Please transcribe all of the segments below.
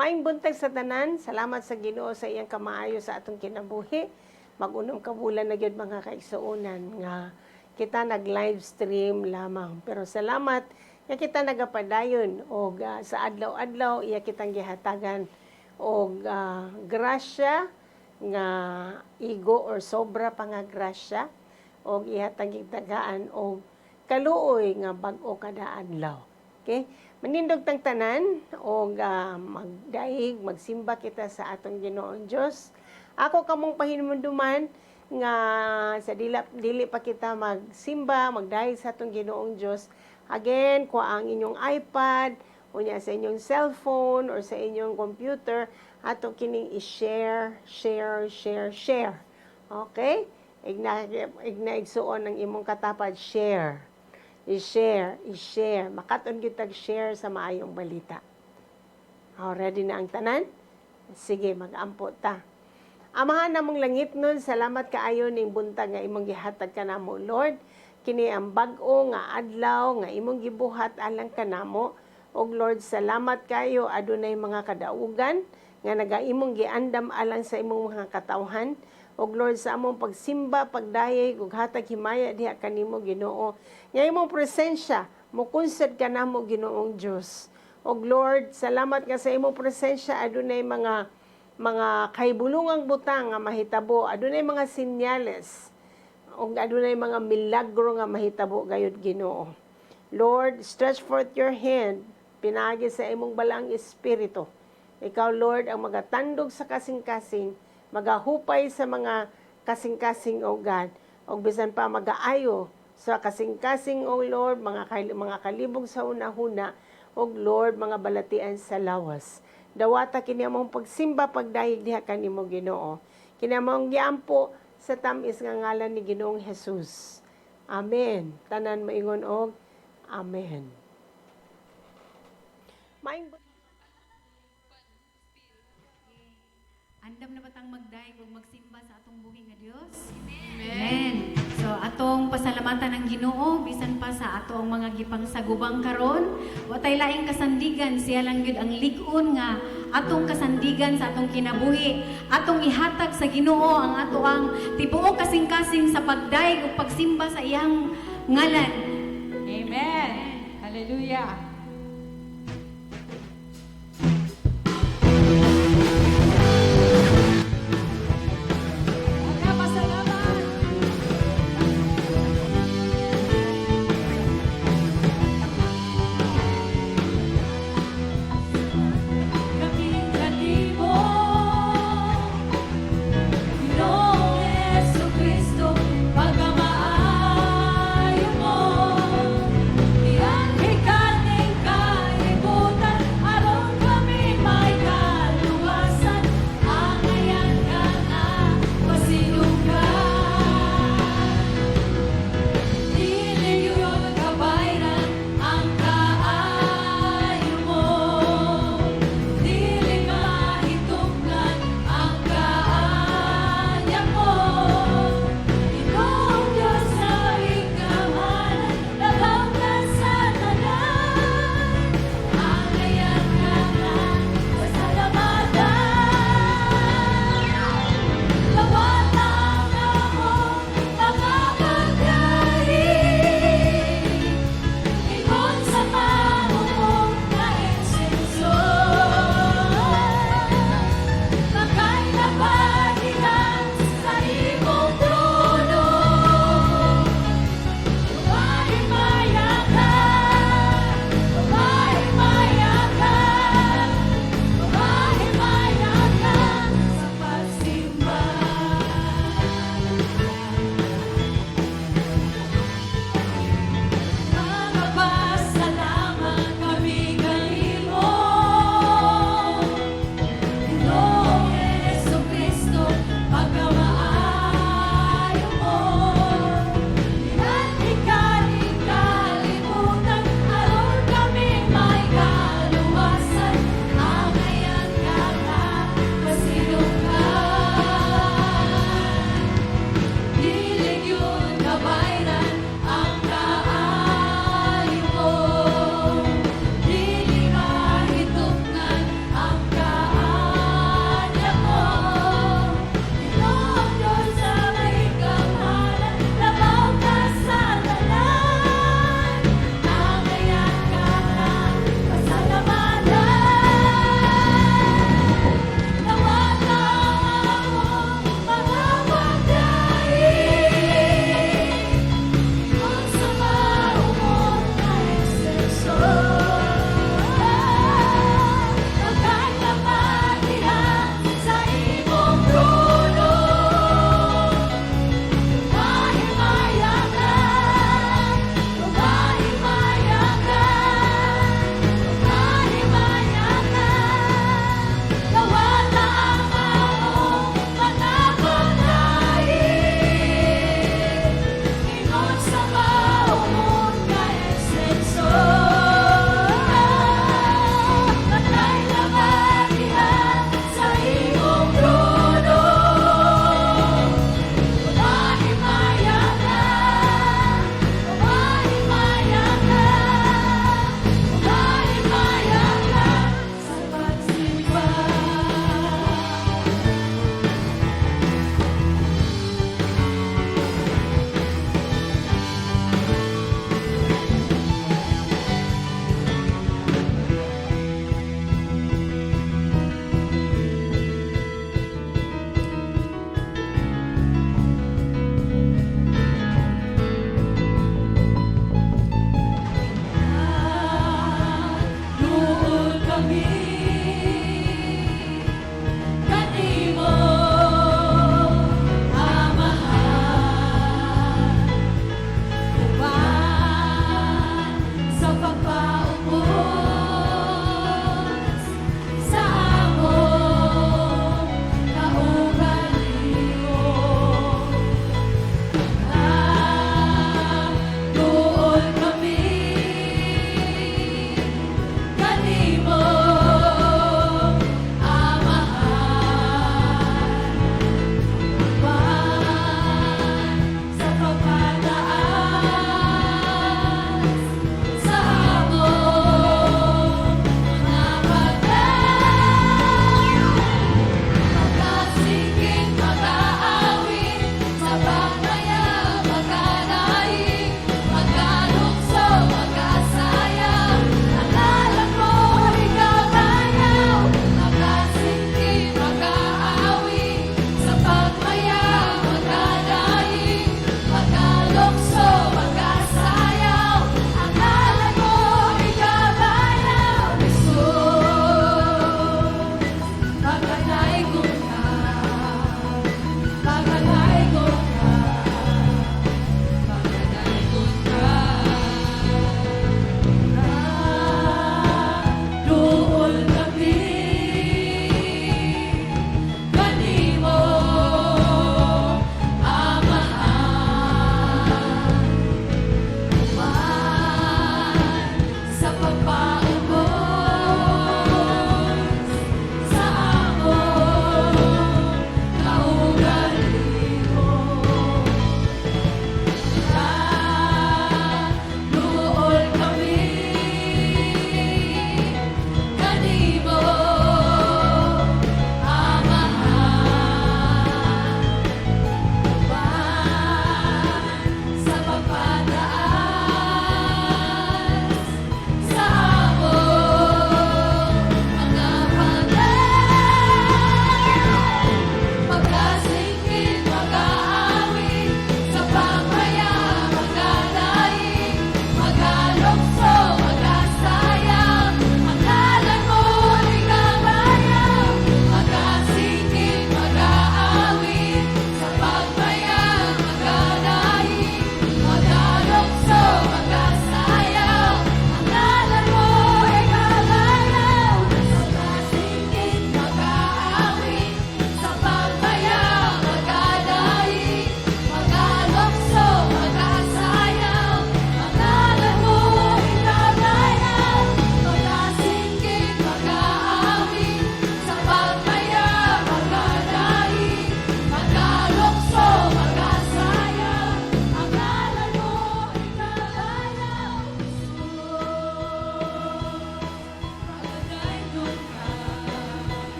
Maayong buntag sa tanan, salamat sa Ginoo sa iyang kamaayo sa atong kinabuhi. Mag-unom ka bulan na gyud, mga kaigsuonan, nga kita nag live stream lamang. Pero salamat nga kita nagapadayon og sa adlaw-adlaw iya kitang gihatagan og grasya nga igo or sobra pa nga grasya og ihatag tagaan og kaluoy nga bag-o kada adlaw. Okay? Manindog tang tanan og magdaig, magsimba kita sa atong Ginoong Dios. Ako kamong pahinumduman nga sa dila, dili pa kita magsimba, magdayeg sa atong Ginoong Dios. Again, kuha ang inyong iPad, unya sa inyong cellphone or sa inyong computer, ato kining i-share, share, share, share. Okay? Igna, igna igsuon ang imong katapad, share. I-share, i-share. Makaton gyud share sa maayong balita. Oh, ready na ang tanan? Sige, mag-ampo ta. Amahan namong langit nun, salamat kaayo ning buntag nga imong gihatag kanamo, Lord. Kini ang bag-o nga adlaw nga imong gibuhat alang kanamo. Og Lord, salamat kayo adunay mga kadaugan nga nagaimong giandam alang sa imong mga katawhan. Og Lord, sa among pagsimba, pagdayeg ug hatag himaya diha kanimo, Ginoo. Nga imong presensya mukonsed kanamo, Ginoong Dios. Og Lord, salamat nga sa imong presensya adunay mga kahibulungang butang nga mahitabo, adunay mga senyales ug adunay mga milagro nga mahitabo gayud, Ginoo. Lord, stretch forth your hand pinaagi sa imong balaang espiritu. Ikaw, Lord, ang magatandog sa kasing-kasing, magahupay sa mga kasing-kasing, O God, ug bisan pa magaayo sa kasing-kasing, O Lord, mga kalibog sa unahuna, ug Lord, mga balatian sa lawas. Dawata kini among pagsimba, pagdayeg diha kanimo, Ginoo. Kini among giampo sa tamis nga ngalan ni Ginoong Jesus. Amen. Tanan maingon og amen. Maayong Andam na batang magdayeg ug magsimba sa atong buhi nga Dios? Amen. So atong pasalamatan ang Ginoo bisan pa sa atong mga gipangsagubang karon, wa tay laing kasandigan, siya lang gyud ang lig-on nga atong kasandigan sa atong kinabuhi. Atong ihatag sa Ginoo ang atoang tibuok kasing-kasing sa pagdayeg ug pagsimba sa iyang ngalan. Amen. Hallelujah. Pasalamat. Kami kanimo, Ginoong Jesu-Cristo, pagkamaayo mo, mianhi kaning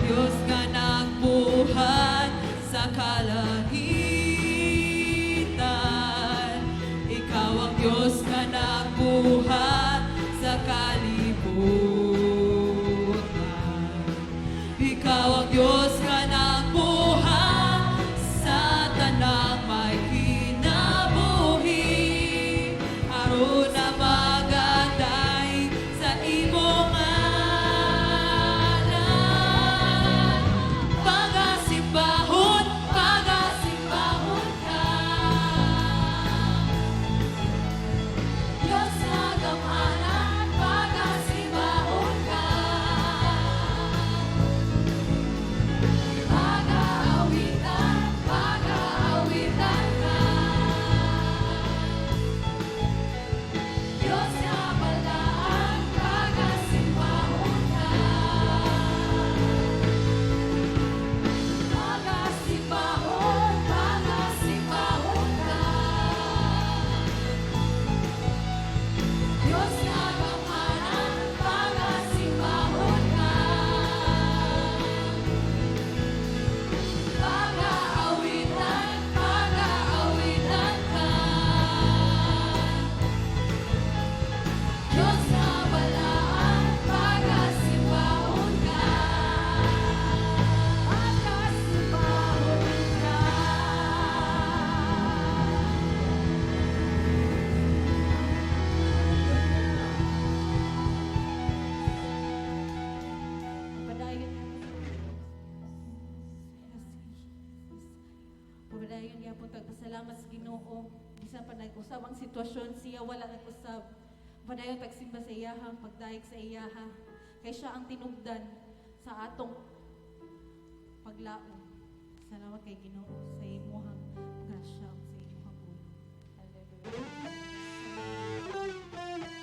Diyos nga nagbuhat sa kalangitan. Ikaw ang Diyos nga nagbuhat sa kalibutan. Ikaw ang Diyos nga nagbuhat sa tanang may kinabuhi, aron na maganday sa imong ngalan. Pagasimbahon, pagasimbahon ka, Diyos nga gamhanan, pagasimbahon ka. Pag-aawitan, pag-aawitan ka, Diyos nga balaan, pagasimbahon ka. Pagasimbahon, pagasimbahon ka, Diyos nga gamhanan, pagasimbahon ka. Pag-aawitan, pag-aawitan ka, Diyos nga balaan, pagasimbahon ka. Pagasimbahon ka. Padayon gyapon tagpasalamat sa Ginoo. Bisan pa nag-usab ang sitwasyon, siya wala nag-usab. Padayon tagsimba sa iyaha, pagdayeg sa iyaha. Kay siya ang tinubdan sa atong paglaom. Salamat kay Ginoo sa imuhang grasya ug sa imuhang pulong. Hallelujah. Hallelujah. Salamat.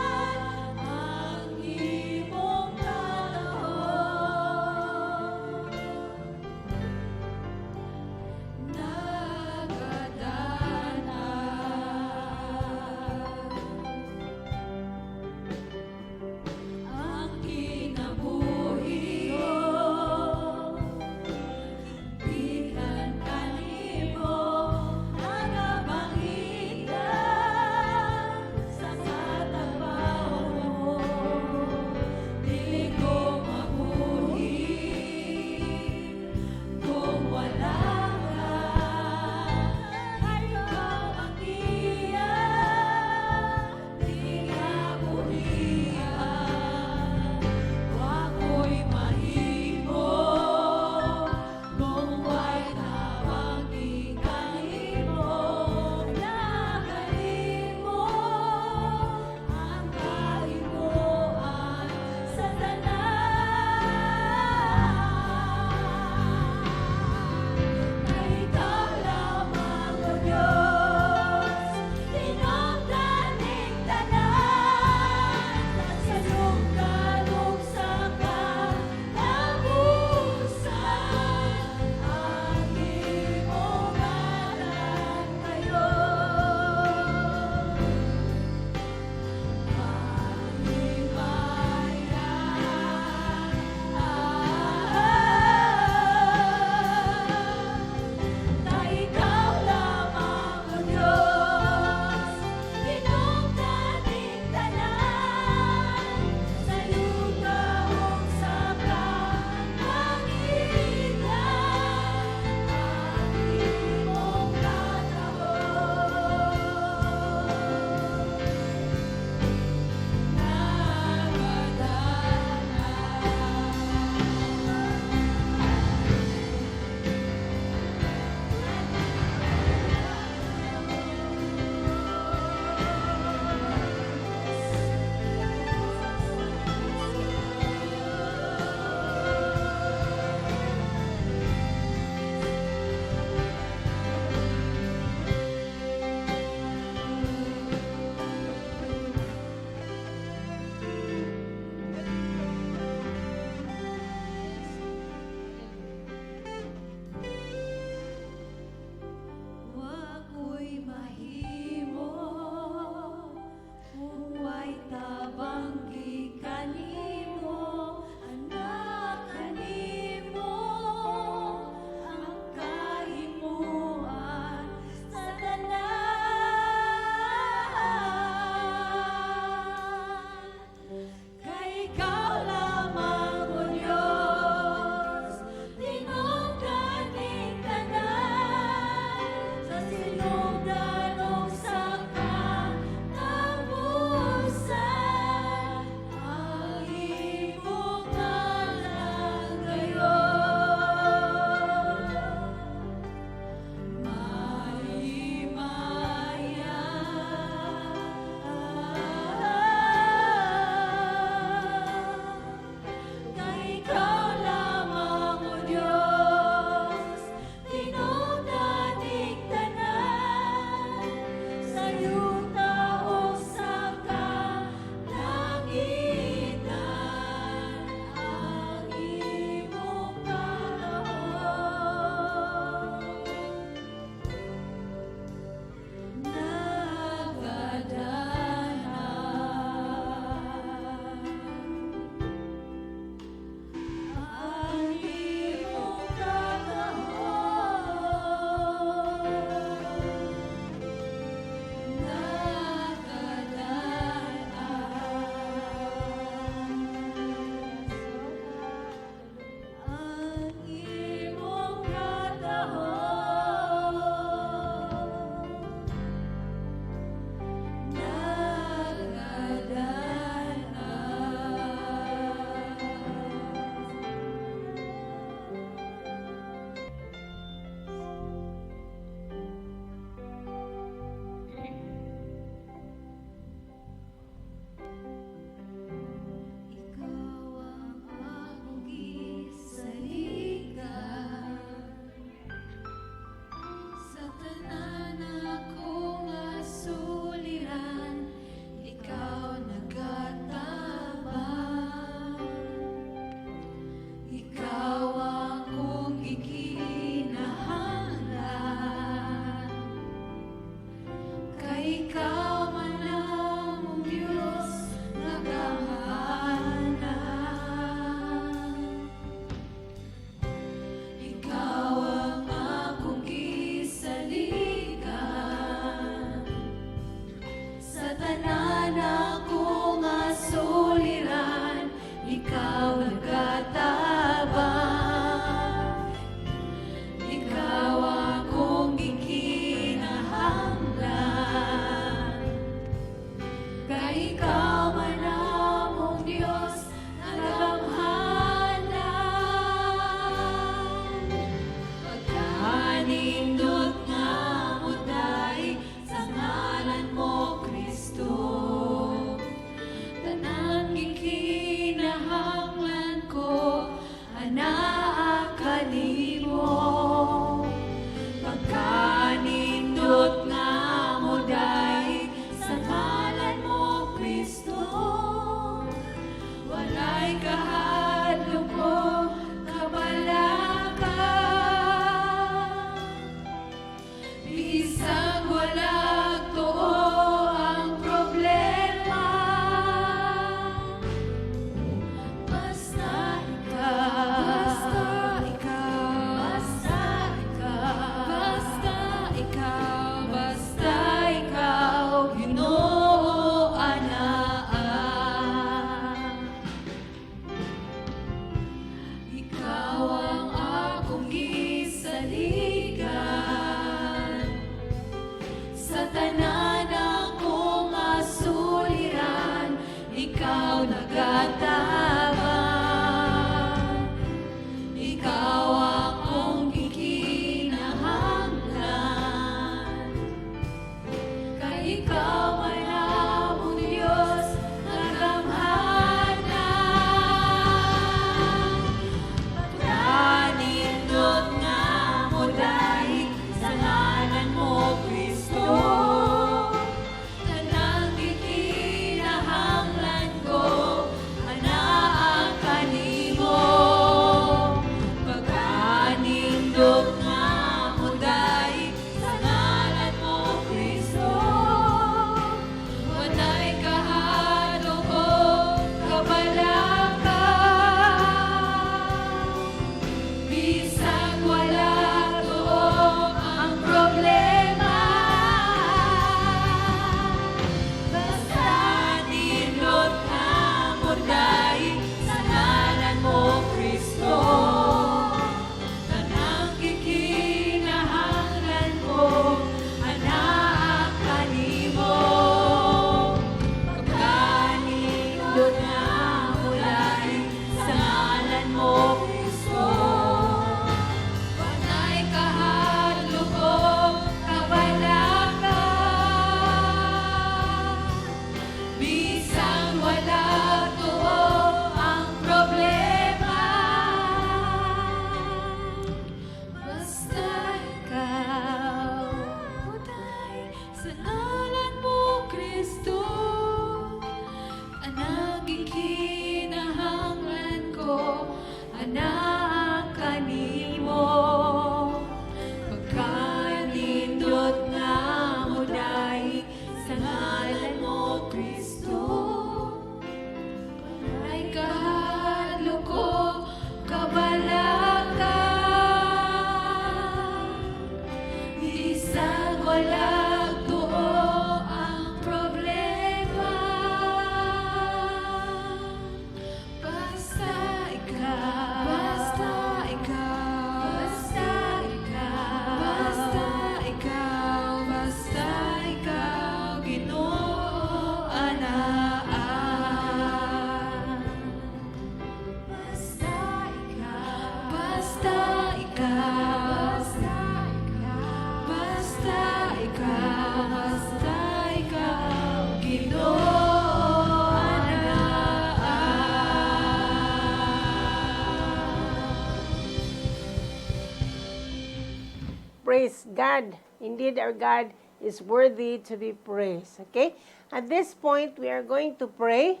Praise God. Indeed, our God is worthy to be praised. Okay? At this point, we are going to pray.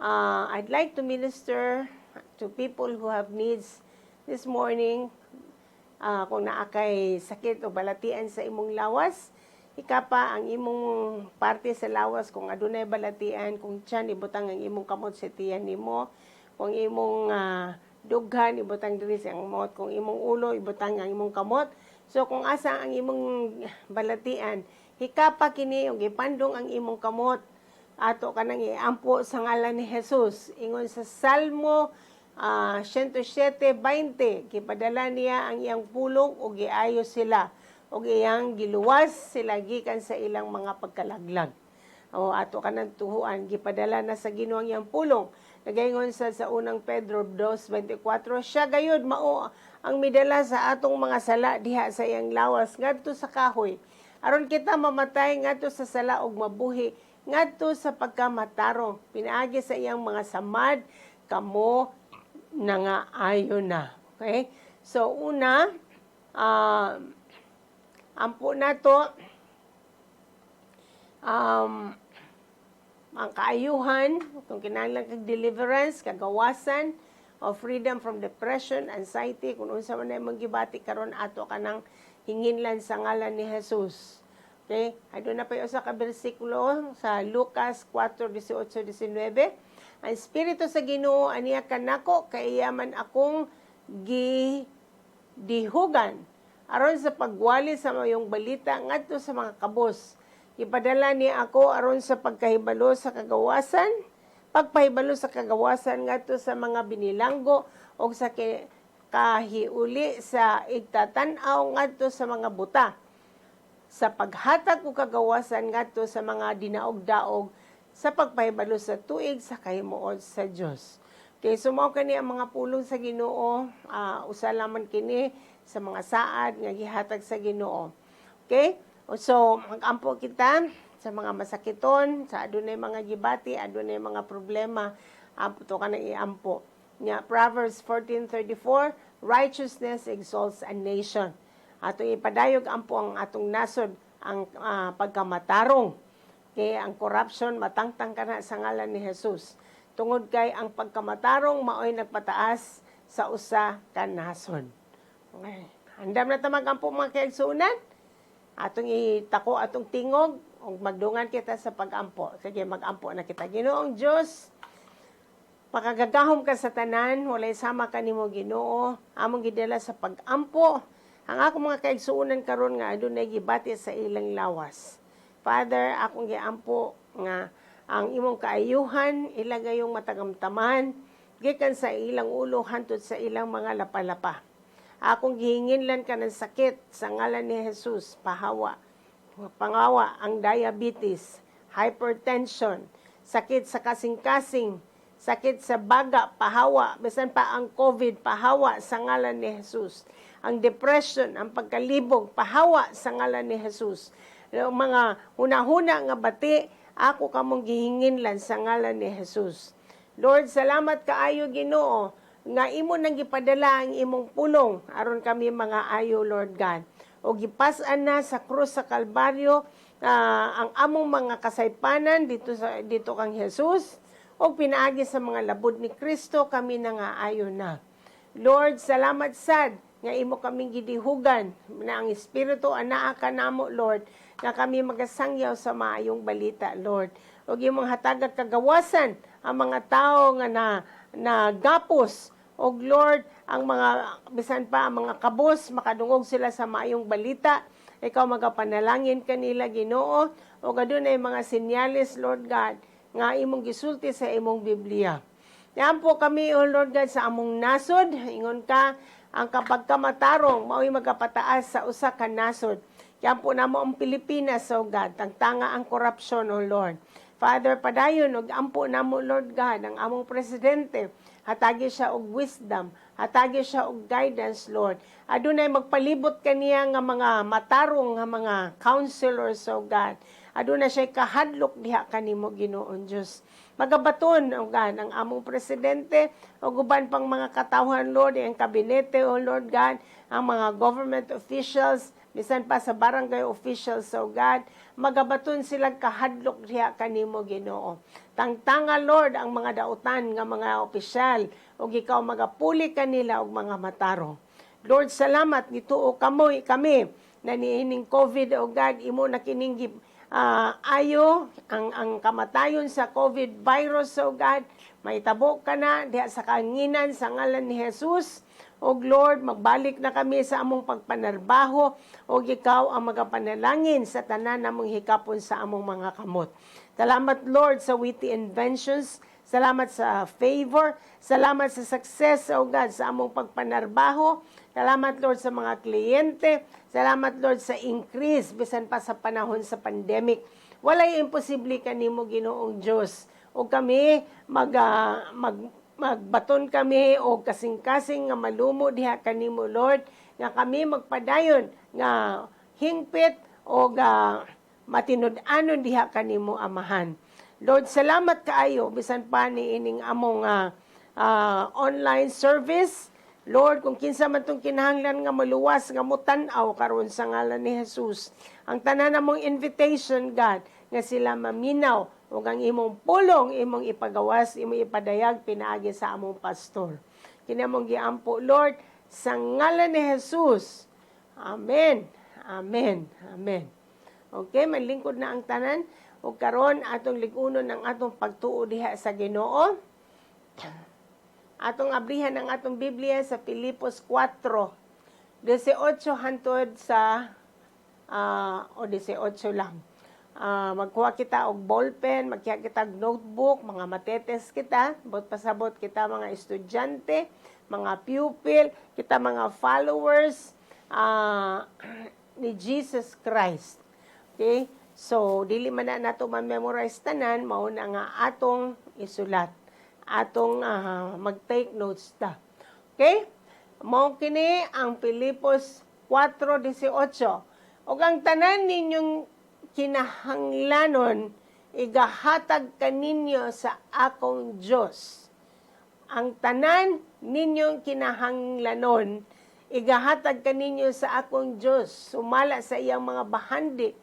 I'd like to minister to people who have needs this morning. Kung naa kay sakit o balatian sa imong lawas, hikapa ang imong parte sa lawas kung adunay balatian, kung tiyan, ibutang ang imong kamot sa tiyan nimo, kung imong dughan, ibutang diri sa kamot, kung imong ulo, ibutang ang imong kamot. So kung asa ang imong balatian, hikapa kini ug ipandong ang imong kamot. Ato kanang iampo sa ngalan ni Jesus. Ingon sa Salmo 107:20, gipadala niya ang iyang pulong ug giayo sila ug iyang giluwas sila gikan sa ilang mga pagkalaglag. O ato kanang tuhuan, gipadala na sa Ginoo ang iyang pulong. Nagaingon sa Unang Pedro 2:24, siya gayud mao ang midala sa atong mga sala diha sa iyang lawas ngadto sa kahoy, aron kita mamatay ngadto sa sala ug mabuhi ngadto sa pagkamatarong. Pinaagi sa iyang mga samad kamo nangaayo na. Okay? So una, ampo nato ang kaayuhan, kung kinahanglan kag deliverance, kagawasan, o freedom from depression, anxiety, kung unsa man na imong gibati karon, ato kanang hinginlan sa ngalan ni Jesus. Okay? Aduna pa usa ka bersikulo sa Lucas 4:18, 19. "Ang Espiritu sa Ginoo aniya kanako kay iya man akong gidihugan aron sa pagwali sa mayong balita ngadto sa mga kabos. Ipadala niya ako aron sa pagkahibalo sa kagawasan, pagpahibalo sa kagawasan ngadto sa mga binilanggo ug sa kahiuli sa igtatan-aw ngadto sa mga buta, sa paghatag og kagawasan ngadto sa mga dinaog-daog, sa pagpahibalo sa tuig sa kahimuot sa Dios." Okay, so mao kani ang mga pulong sa Ginoo, usa lamang kini sa mga saad nga gihatag sa Ginoo. Okay? So magampo kita sa mga masakiton, sa adunay mga gibati, adunay mga problema, ampo to ka nang iampo. Nya Proverbs 14:34, "Righteousness exalts a nation." Atong ipadayog ampo ang atong nasod ang pagkamatarong. Kay ang corruption, matangtang kana sa ngalan ni Jesus. Tungod kay ang pagkamatarong maoy nagpataas sa usa ka nasod. Okay. Andam na ta magampo, mga kaigsuonan. Atong itako atong tingog ug magdungan kita sa pagampo. Sige, magampo na kita. Ginoong Dios, makagagahom ka sa tanan, walay sama kanimo, Ginoo. Among gidala sa pagampo ang akong mga kaigsuonan karon nga adunay gibati sa ilang lawas. Father, akong giampo nga ang imong kaayuhan ila gayong matagamtaman gikan sa ilang ulo hantod sa ilang mga lapalapa. Akong gihinginlan ka ng sakit sa ngalan ni Jesus, pahawa. Pangawa ang diabetes, hypertension, sakit sa kasing-kasing, sakit sa baga, pahawa, bisan pa ang COVID, pahawa sa ngalan ni Jesus. Ang depression, ang pagkalibog, pahawa sa ngalan ni Jesus. Yung mga hunahuna nga bati, ako kamong gihinginlan sa ngalan ni Jesus. Lord, salamat kaayo, Ginoo, nga imo nang gipadala ang imong pulong aron kami mga ayo, Lord God. O gipas-an na sa krus sa Kalbaryo ang among mga kasaypanan dito kang Jesus o pinaagi sa mga labod ni Kristo kami nangaayo na. Lord, salamat sad nga imo kaming gidihugan na ang Espiritu anaa kanamo, Lord, nga kami magasangyaw sa maayong balita, Lord. Ug imong hatagag kagawasan ang mga tao nga na nagapos og Lord, ang mga bisan pa ang mga kabos, makadungog sila sa maayong balita. Ikaw magapanalangin kanila, Ginoo, ug adunay mga senyales, Lord God, nga imong gisulti sa imong Biblia. Yan po kami, O Lord God, sa among nasod. Ingon ka, ang kapagkamatarong, mao'y magapataas sa usa ka nasod. Yan po namo ang Pilipinas, O God. Tangtanga ang korupsyon, O Lord. Father, padayon, og ampo namo, Lord God, ang among presidente. Hatagi siya og wisdom, hatagi siya og guidance, Lord. Adunay magpalibot kaniya nga mga matarong nga mga counselors, O God. Aduna siya kahadlok diha kanimo, Ginoong Dios. Magabaton, O God, ang among presidente ug uban pang mga katawhan, Lord, ang kabinete, O Lord God, ang mga government officials. Bisan pa sa barangay officials, O God, magabaton silang kahadlok diha kanimo, Ginoo. Tangtanga, Lord, ang mga dautan nga mga opisyal ug ikaw magapuli kanila og mga matarong. Lord, salamat gituo kamoy kami na niining COVID, O God, imo na kining ayo ang kamatayon sa COVID virus, O God. Mahitabo ka na diha sa kahanginan sa ngalan ni Jesus. O Lord, magbalik na kami sa among pagpanarbaho ug ikaw ang magapanalangin sa tanan namong hikapon sa among mga kamot. Salamat, Lord, sa witty inventions. Salamat sa favor. Salamat sa success, O God, sa among pagpanarbaho. Salamat, Lord, sa mga kliyente. Salamat, Lord, sa increase bisan pa sa panahon sa pandemic. Walay imposible kanimo, Ginoong Dios. O kami magbaton kami o kasing-kasing nga malumo diha kanimo, Lord, nga kami magpadayon nga hingpit o ga matinud-anon diha kanimo, Amahan. Lord, salamat kaayo bisan pa ni ining among online service. Lord, kung kinsa man tong kinahanglan nga maluwas nga mutan-aw karon sa ngalan ni Jesus. Ang tanan namong invitation, God, nga sila maminaw ug ang imong pulong imong ipagawas, imong ipadayag pinaagi sa among pastor. Kini among giampo, Lord, sa ngalan ni Jesus. Amen. Amen. Amen. Okay, manlingkod na ang tanan ug karon atong lig-unon ang atong pagtuo diha sa Ginoo. Atong abrihan ang atong Biblia sa Filipos 4:18 hantod sa o 18 lang. Magkuha kita og ballpen, magkuha kita og notebook, mga matetes kita, bot pasabot kita mga estudyante, mga pupil, kita mga followers ni Jesus Christ. Okay? So, dili man na nato ma-memorize tanan, mao na nga atong isulat. Atong mag-take notes ta. Okay? Mao kini ang Filipos 4:18. Ug ang tanan ninyong kinahanglanon igahatag kaninyo sa akong Dios. Ang tanan ninyong kinahanglanon igahatag kaninyo sa akong Dios sumala sa iyang mga bahandi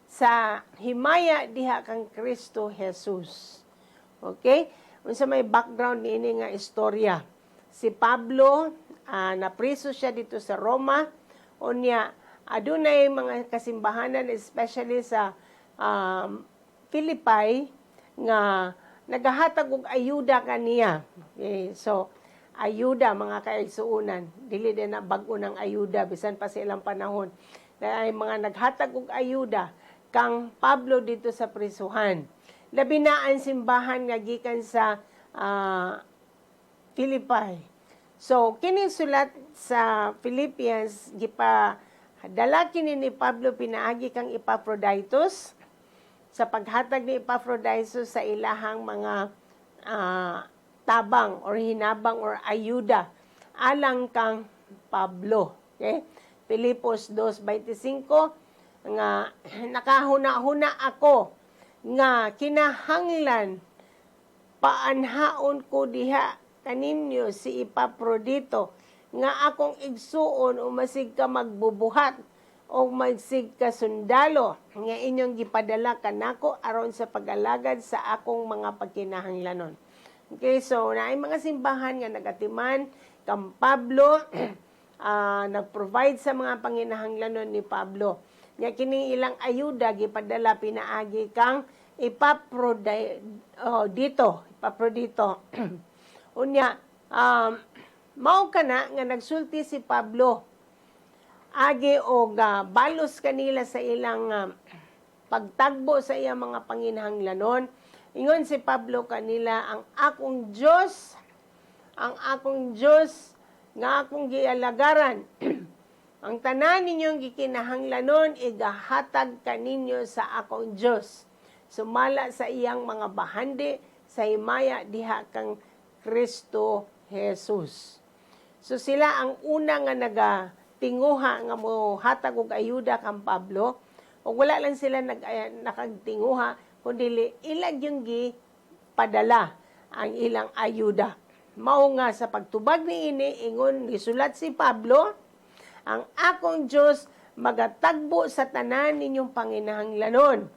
sa himaya diha kang Kristo Jesus. Okay? Unsa may background niini nga istorya? Si Pablo, napriso siya dito sa Roma. Unya, adunay mga kasimbahanan, especially sa Philippi, nga nagahatag og ayuda kaniya. Okay, so ayuda, mga kaigsuonan, dili din na bag-o ng ayuda bisan pa sa ilang panahon. Ay mga naghatag og ayuda kang Pablo dito sa prisuhan. Labi na ang simbahan nga gikan sa Philippi. So, kini sulat sa Philippians, gipa dala kini ni Pablo pinaagi kang Epaphroditus sa paghatag ni Epaphroditus sa ilahang mga tabang or hinabang or ayuda alang kang Pablo. Okay? Filipos 2:25 nga nakahuna-huna ako nga kinahanglan paanhaon ko diha kaninyo si Epaprodito nga akong igsuon o masig ka magbubuhat o masig ka sundalo nga inyong gipadala kanako aron sa pag-alagad sa akong mga pagkinahanglanon. Okay, so naay mga simbahan nga nagatiman kang Pablo, nag-provide sa mga panginahanglanon ni Pablo. Nya kining ilang ayuda gipadala pinaagi kang oh, dito, Epaprodito. Unya, mao kana nga nagsulti si Pablo agi og balos kanila sa ilang pagtagbo sa iyang mga panginahanglanon. Ingon si Pablo kanila, "Ang akong Dios, ang akong Dios nga akong gialagaran, ang tanan ninyong gikinahanglanon igahatag kaninyo sa akong Dios sumala sa iyang mga bahandi sa himaya diha kang Kristo Jesus." So sila ang una nga nagatinguha nga mohatag og ayuda kang Pablo. Ug wala lang sila nakagtinguha kundi ilang yung gipadala ang ilang ayuda. Mao nga sa pagtubag niini, ingon gisulat si Pablo, "Ang akong Dios magatagbo sa tanan ninyong panginahanglanon.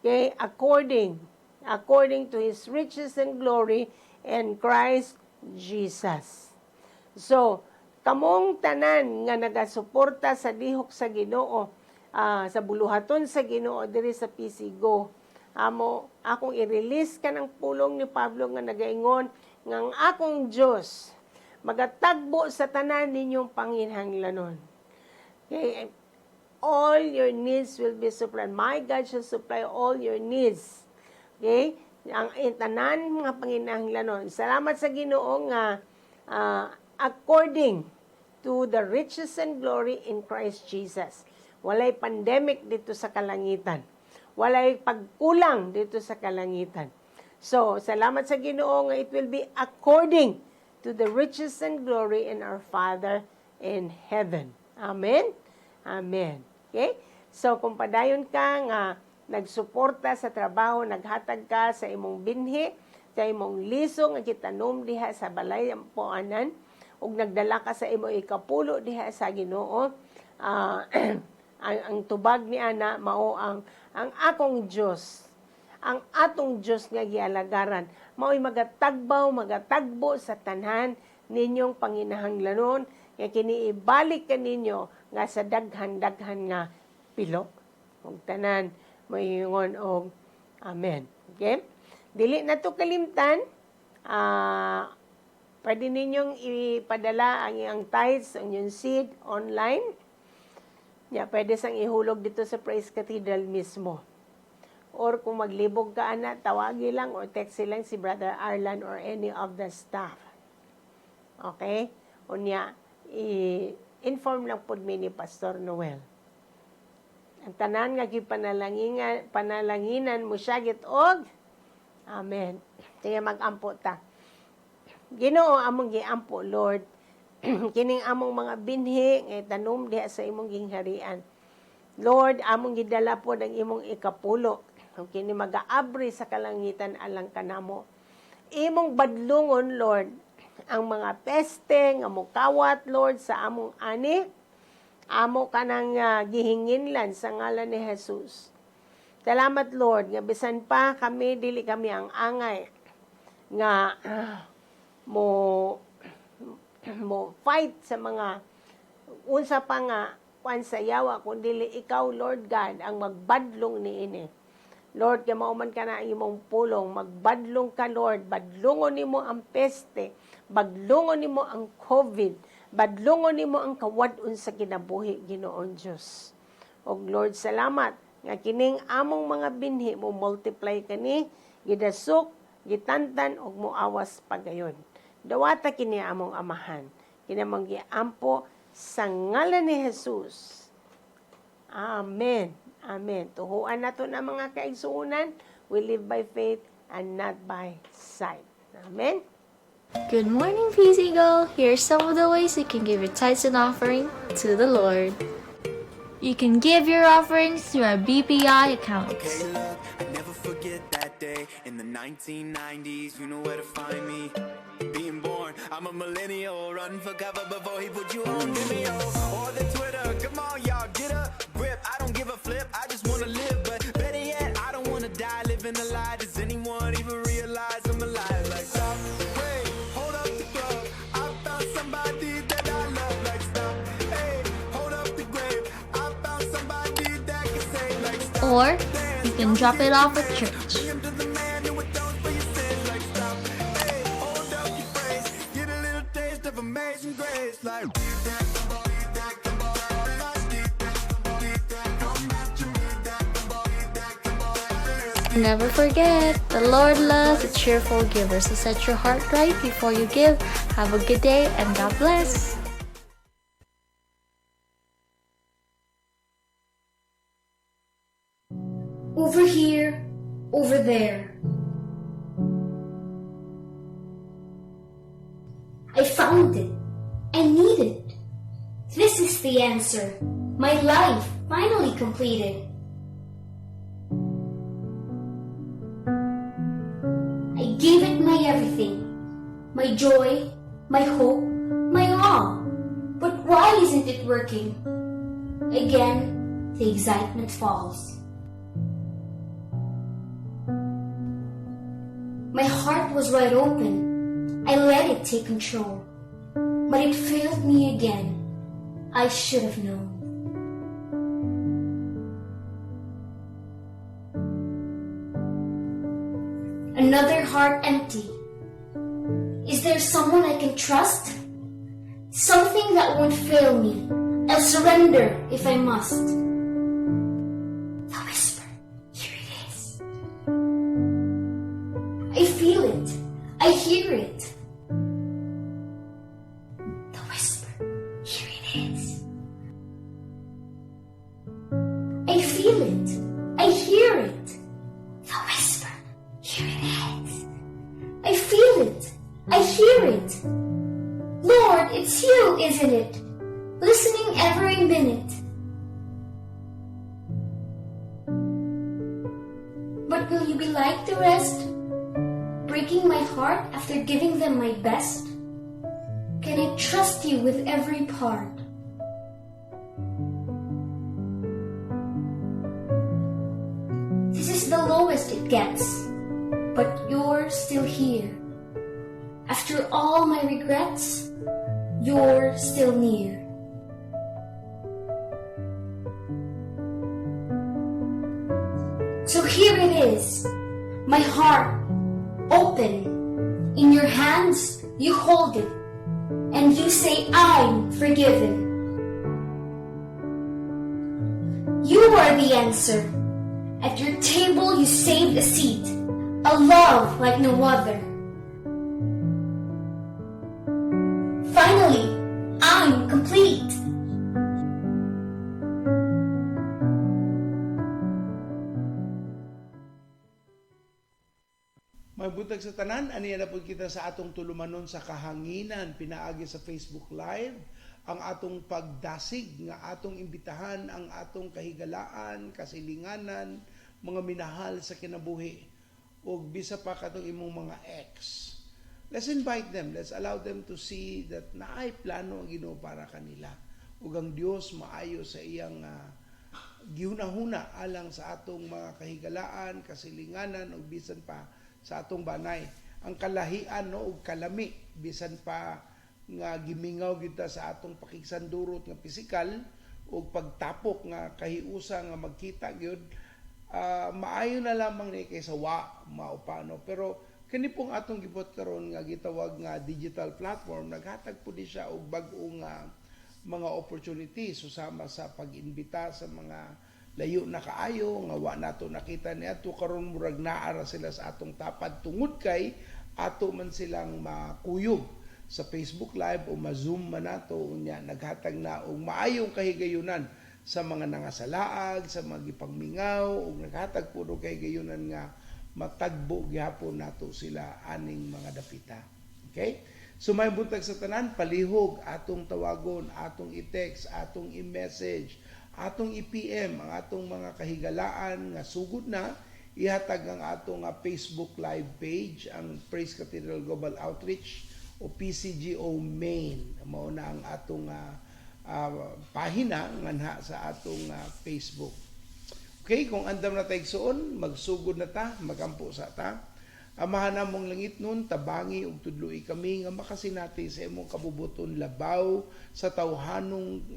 Okay, according to His riches and glory in Christ Jesus. So, kamong tanan nga nagasuporta sa lihok sa Ginoo, sa buluhaton sa Ginoo diri sa PCGO, amo akong i-release kanang pulong ni Pablo nga nagaingon nga ang akong Dios magatagbo sa tanan ninyong panginahanglanon. Okay, all your needs will be supplied. My God shall supply all your needs. Okay? Ang tanan mga panginahanglanon. Salamat sa Ginoo nga according to the riches and glory in Christ Jesus. Walay pandemic dito sa kalangitan. Walay pagkulang dito sa kalangitan. So, salamat sa Ginoo nga it will be according to the riches and glory in our Father in heaven. Amen? Amen. Okay? So, kung padayon ka nga nagsuporta sa trabaho, naghatag ka sa imong binhi, sa imong liso nga gitanom diha sa balay ampoanan, ug nagdala ka sa imong ikapulo diha sa Ginoo, ang tubag ni ana mao ang akong Dios, ang atong Dios nga gialagaran, mao'y magatagbaw, magatagbo sa tanan ninyong panginahanglanon nga kini ibalik kaninyo nga sa daghan-daghan nga pilo. Ug tanan moingon og amen. Okay? Dili na to kalimtan, pwede ninyong ipadala ang iyang tithes, ang inyong seed online. Ya, pwede sang ihulog dito sa Praise Cathedral mismo. Or kung maglibog ka ana, tawagi lang or text lang si Brother Arlan or any of the staff. Okay? Unya, i-inform lang pod mi ni Pastor Noel. Ang tanan nga gipanalanginan, panalanginan mo siya og amen. Sige, magampo ta. Ginoo, among giampo, Lord. Kining among mga binhi nga itanom diha sa imong gingharian. Lord, among gidala pod ang imong ikapulo. Ug kini magaabri sa kalangitan alang kanamo. Imong badlungon, Lord, ang mga peste nga mokawat, Lord, sa among ani. Amo kanang gihinginlan sa ngalan ni Jesus. Salamat, Lord, nga bisan pa kami dili kami ang angay nga mo mo fight sa mga unsa pa nga kwan sa yawa kun dili ikaw, Lord God, ang magbadlong niini. Lord, kay mao man ka na ang imong pulong, magbadlong ka, Lord, badlongon nimo ang peste, badlongon nimo ang COVID, badlongon nimo ang kawad-on sa kinabuhi, Ginoong Dios. Og Lord, salamat nga kining among mga binhi mo multiply kani, gidasok, gitantan ug moawas pagayon. Dawata kini among Amahan. Kinamang giampo sa ngalan ni Jesus. Amen. Amen. Tuhuan nato na mga kaigsuonan. We live by faith and not by sight. Amen. Good morning, Peace Eagle! Here are some of the ways you can give your tithes and offering to the Lord. You can give your offerings through our BPI accounts. Okay, look, I never forget that day in the 1990s. You know where to find me. Being born, I'm a millennial. Run for cover before he put you on Vimeo or the Twitter. Come on, y'all, get a grip. I don't give a flip. I just wanna live, but better yet, I don't wanna die living a lie. Does anyone even realize I'm alive? Like, stop, wait, hold up the club. I found somebody that I love. Like, stop, hey, hold up the grave. I found somebody that can save. Like, stop. Or you can drop it off at church. Bring him to the man who atones for your sins. Like, stop, hey, hold up your praise. Get a little taste of amazing grace. Like, Never forget, the Lord loves a cheerful giver, so set your heart right before you give. Have a good day and God bless. Over here, over there. I found it. I need it. This is the answer. My life finally completed. I gave it my everything, my joy, my hope, my all. But why isn't it working? Again, the excitement falls. My heart was wide open. I let it take control. But it failed me again. I should have known. Another heart empty. Is there someone I can trust? Something that won't fail me. I'll surrender if I must. The whisper. Here it is. I feel it. I hear it. The whisper. Here it is. I feel it. I hear it. The whisper. Here it is. I feel it. I hear it. Lord, it's you, isn't it? Listening every minute. But will you be like the rest? Breaking my heart after giving them my best? Can I trust you with every part? This is the lowest it gets, but you're still here. After all my regrets, you're still near. So here it is, my heart, open. In your hands, you hold it, and you say, I'm forgiven. You are the answer. At your table, you saved a seat, a love like no other. Finally, I'm complete. Magbutag sa tanan, aniya na pud kita sa atong tulumanon sa kahanginan pinaagi sa Facebook Live ang atong pagdasig nga atong imbitahan ang atong kahigalaan, kasilinganan, mga minahal sa kinabuhi ug bisa pa katong imong mga ex. Let's invite them. Let's allow them to see that naay plano ang Ginoo para kanila ug ang Dios maayo sa iyang gihunahuna alang sa atong mga kahigalaan, kasilinganan ug bisan pa sa atong banay. Ang kalahian, no, ug kalami bisan pa nga gimingaw kita sa atong pakigsandurot nga pisikal ug pagtapok nga kahiusa nga magkita gyud, maayo na lamang ni kaysa wa mao pa, no. Pero kini pong atong gibuhat karon nga gitawag nga digital platform, naghatag pud ni siya og bag-o nga mga opportunities susama sa pag-imbita sa mga layo na kaayo nga wa nato nakita niadto. Karon murag naa ra sila sa atong tapad tungod kay ato man silang makuyog sa Facebook Live o ma-Zoom man nato. Unya naghatag na og maayong kahigayunan sa mga nangasalaag, sa mga gipangmingaw, ug naghatag pud og kahigayunan nga matagbo gihapon nato sila aning mga dapita. Okay? So may buntag sa tanan, palihog atong tawagon, atong i-text, atong i-message, atong i-PM ang atong mga kahigalaan nga sugod na ihatag ang atong Facebook Live page, ang Praise Cathedral Global Outreach o PCGO Main. Mao na ang atong pahina nganha sa atong Facebook. Okay, kung andam na tayo igsuon, magsugod na ta, magampo sa ta. Amahan namong langit nun, tabangi ug tudloi kami nga makasinati sa imong kabubuton labaw sa tawhanong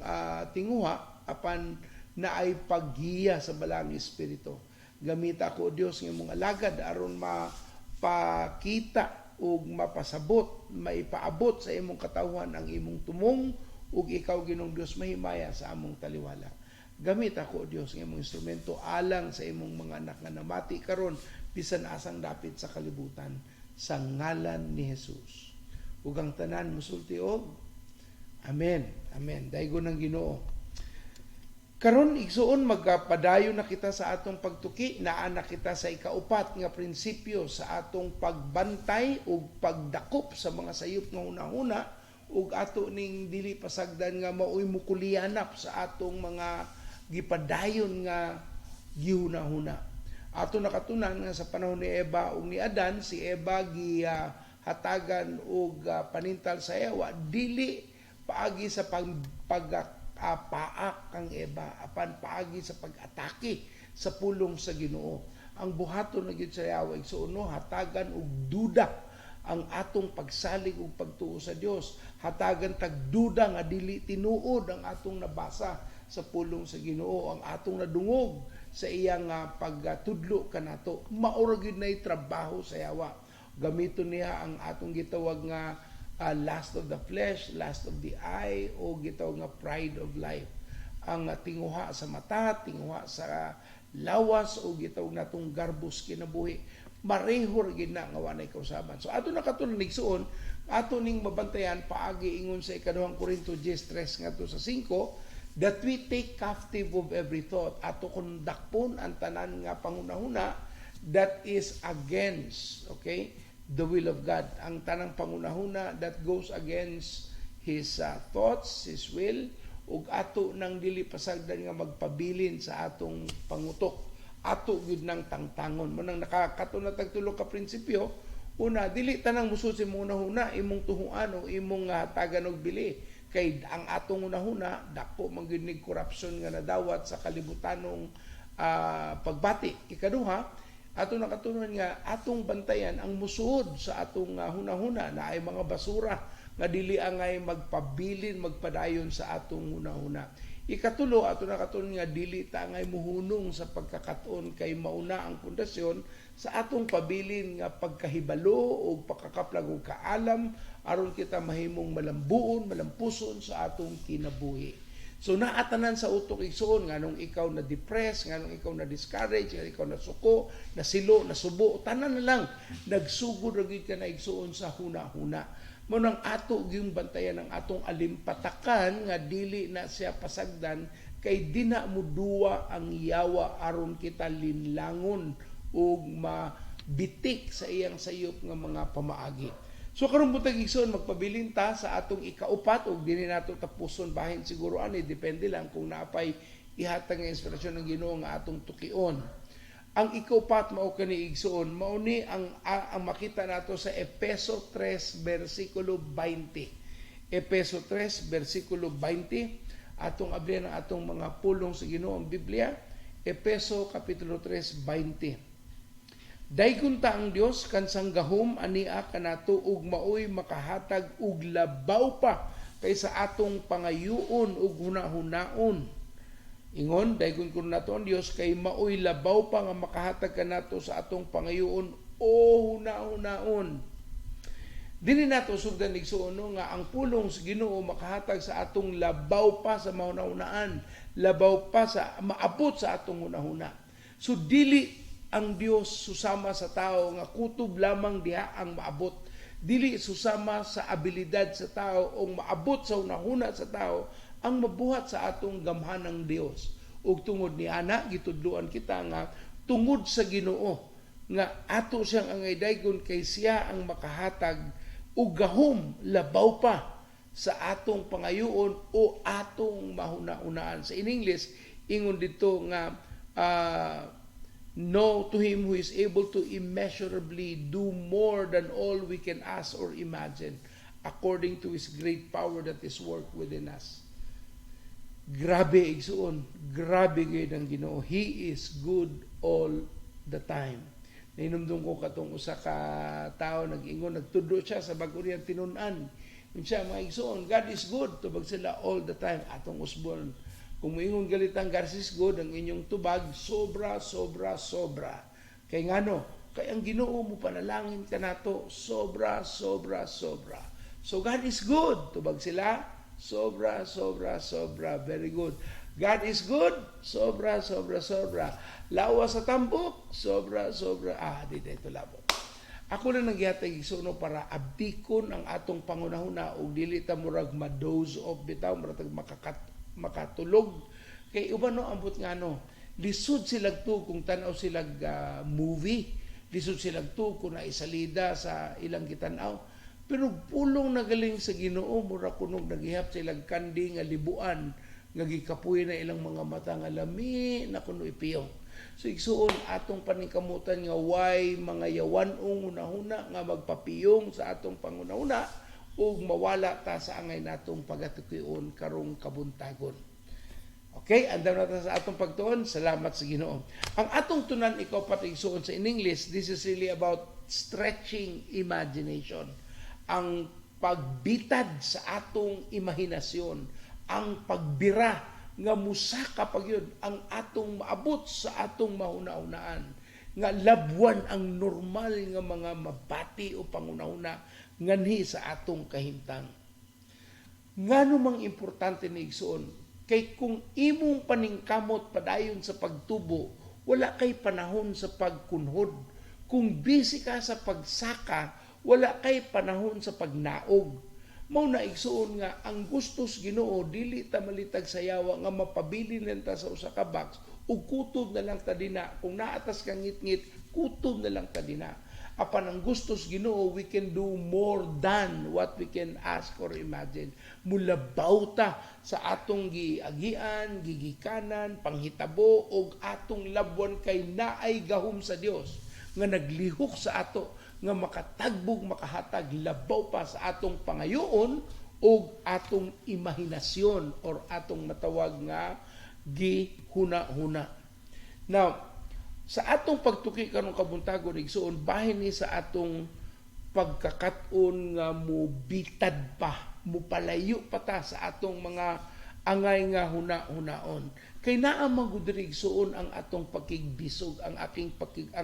tinguha apan naay paggiya sa Balaang Espiritu. Gamita ako, Dios, nga imong alagad aron mapakita ug mapasabot, maipaabot sa imong katawhan ang imong tumong ug ikaw, Ginoong Dios, mahimaya sa among taliwala. Gamit ako, Dios, nga imong instrumento alang sa imong mga anak nga namati karon bisan asang dapit sa kalibutan, sa ngalan ni Jesus. Ug ang tanan musulti og Amen. Amen. Daygon ang Ginoo. Karon, igsuon, magpadayon na kita sa atong pagtuki. Naa na kita sa ikaupat nga prinsipyo sa atong pagbantay ug pagdakop sa mga sayop nga hunahuna ug ato ning dili pasagdan nga maoy mukulianap sa atong mga gipadayon nga gihunahuna. Ato nakatunan nga sa panahon ni Eva ug ni Adan, si Eva gihatagan og panintal sa yawa dili paagi sa pag paak. ang Eva apan paagi sa pag-atake sa pulong sa Ginoo. Ang buhaton na gyud sa yawa, igsuon, no, hatagan og duda ang atong pagsalig ug pagtuo sa Dios. Hatagan tag duda nga dili tinuod ang atong nabasa sa pulong sa Ginoo, ang atong nadungog sa iyang pagtudlo kanato. Mao ra gyud nay trabaho sa yawa. Gamiton niya ang atong gitawag nga lust of the flesh, lust of the eye, o gitawag nga pride of life. Ang tinguha sa mata, tinguha sa lawas, o gitawag natong garbos kinabuhi. Mareho ra gyud na nga walay kausaban. So ato nakatulong, igsuon, ato ning mabantayan paagi ingon sa ikaduhang Korinto 10:3 ngadto sa 5, that we take captive of every thought, ato kun dakpon ang tanan nga pangunahuna that is against, okay, the will of God. Ang tanang pangunahuna that goes against His thoughts, His will, ug ato nang dili pasagdan nga magpabilin sa atong pangutok. Ato gyud nang tangtangon. Mao nang nakakato na tag tulo ka prinsipyo. Una, dili tanang musud sa imong hunahuna imong tuhuan o imong hatagan og bili, kay ang atong hunahuna dako man gyud nig corruption nga nadawat sa kalibutanong pagbati. Ikaduha, ato nakatunon nga atong bantayan ang musuod sa atong hunahuna na ay mga basura nga dili angay magpabilin, magpadayon sa atong hunahuna. Ikatulo, ato nakatunon nga dili ta angay muhunong sa pagkakaton, kay mauna ang pundasyon sa atong pabilin nga pagkahibalo o pagkakaplag og kaalam aron kita mahimong malambuon, malampuson sa atong kinabuhi. So naatanan sa utok, igsuon, nganong ikaw na depress, nganong ikaw na discourage, nganong ikaw na suko, na silo, na subo, tanan na lang nagsugod ra gyud ka na, igsuon, sa huna-huna. Mao nang ato gyung bantayan ang atong alimpatakan nga dili na siya pasagdan, kay dina mo duwa ang yawa aron kita linlangon ug mabitik sa iyang sayop nga mga pamaagi. So karon buntag, igsoon, magpabilin ta sa atong ikaupat ug dinhi nato tapuson bahin siguro ani, depende lang kung naapay ihatag nga inspirasyon ng Ginoo nga atong tukion. Ang ikaupat mao kani, igsoon, mao ni ang makita nato sa Epeso 3 bersikulo 20. Epeso 3 bersikulo 20. Atong ablihan ang atong mga pulong sa Ginoo, ang Biblia. Epeso kapitulo 3 20. Daygon ta ang Dios kan sanggahom ania kanato ug maoy makahatag og labaw pa kaysa atong pangayuon ug hunahunaon. Ingon, daygon kuno nato ang Dios kay maoy labaw pa nga makahatag kanato sa atong pangayuon o hunahunaon. Dinhi nato sugdan, igsuon, no, nga ang pulong sa Ginoo makahatag sa atong labaw pa sa mahunahunaan, labaw pa sa maabot sa atong hunahuna. So dili ang Dios susama sa tao nga kutob lamang diha ang maabot. Dili susama sa abilidad sa tao o maabot sa hunahuna sa tao ang mabuhat sa atong gamhanang Dios. Ug tungod ni ana gitudloan kita nga tungod sa Ginoo nga ato siyang angay daygon kay siya ang makahatag og gahom labaw pa sa atong pangayuon o atong mahuna-unaan. Sa in English, ingon dito nga "No, to Him who is able to immeasurably do more than all we can ask or imagine, according to His great power that is work within us." Grabe, igsuon, grabe gyud ang Ginoo. He is good all the time. Nahinumdum ko katong usa ka tao nag-ingon, nagtudlo siya sa bag-o niyang tinun-an. Siya, "Mga igsuon, God is good." Tubag sila, "All the time." Atong usbon. Kung moingon galitang God is good, ang inyong tubag, sobra, sobra, sobra. Kay ngano, kay ang Ginoo mo panalangin kanato, sobra, sobra, sobra. "So God is good." Tubag sila, "Sobra, sobra, sobra." Very good. God is good, sobra, sobra, sobra. Lawas sa tambok, sobra, sobra. Ah, di ito labo. Ako lang nang gihatag, igsuon, para abdikon ang atong pangunahuna ug dili ta murag ma-doze off bitaw, murag makakat makatulog. Kay uban, no, ambot nga no, lisod silag tuog kung tan-aw silag movie, lisod silag tuog kung naisalida sa ilang gitan-aw. Pero pulong nagaling sa Ginoo, mura kunog naghihap silag kandi nga libuan nga gikapuy na ilang mga mata nga lami na kuno ipiyong. So igsuon, atong paningkamutan nga way mga yawan-ong hunahuna nga magpapiyong sa atong pangunahuna ug mawala ta sa angay natong pagatukion karong kabuntagon. Okay, andam na ta sa atong pagtuon. Salamat sa Ginoo. Ang atong tunan, ikaw igsuon, sa in English, this is really about stretching imagination. Ang pagbitad sa atong imahinasyon, ang pagbira nga musaka pa gyud ang atong maabot sa atong mahuna-hunaan nga labwan ang normal nga mga mabati o panghunahuna nganhi sa atong kahimtang. Ngano mang importante ni, igsuon? Kay kung imong paningkamot padayon sa pagtubo, wala kay panahon sa pagkunhod. Kung busy ka sa pagsaka, wala kay panahon sa pagnaog. Mao na, igsuon, nga ang gustos Ginoo, dili ta malitag sa yawa nga mapabilin lang ta sa usa ka box ug kutob na lang ta dina. Kung naa tas kangitngit, kutob na lang ta dina. Apan ang gustos Ginoo, we can do more than what we can ask or imagine. Mulabaw ta sa atong giagian, gigikanan, panghitabo ug atong labwan kay naay gahom sa Dios nga naglihok sa ato nga makatagbog, makahatag labaw pa sa atong pangayoon ug atong imahinasyon or atong matawag nga gihuna-huna. Now, sa atong pagtuki karong kabuntagon, igsuon, bahin ni sa atong pagkakat-on nga mubitad pa, mupalayo pa ta sa atong mga angay nga huna-hunaon. Kay naa man gud diri, igsuon, ang atong pakigbisog, ang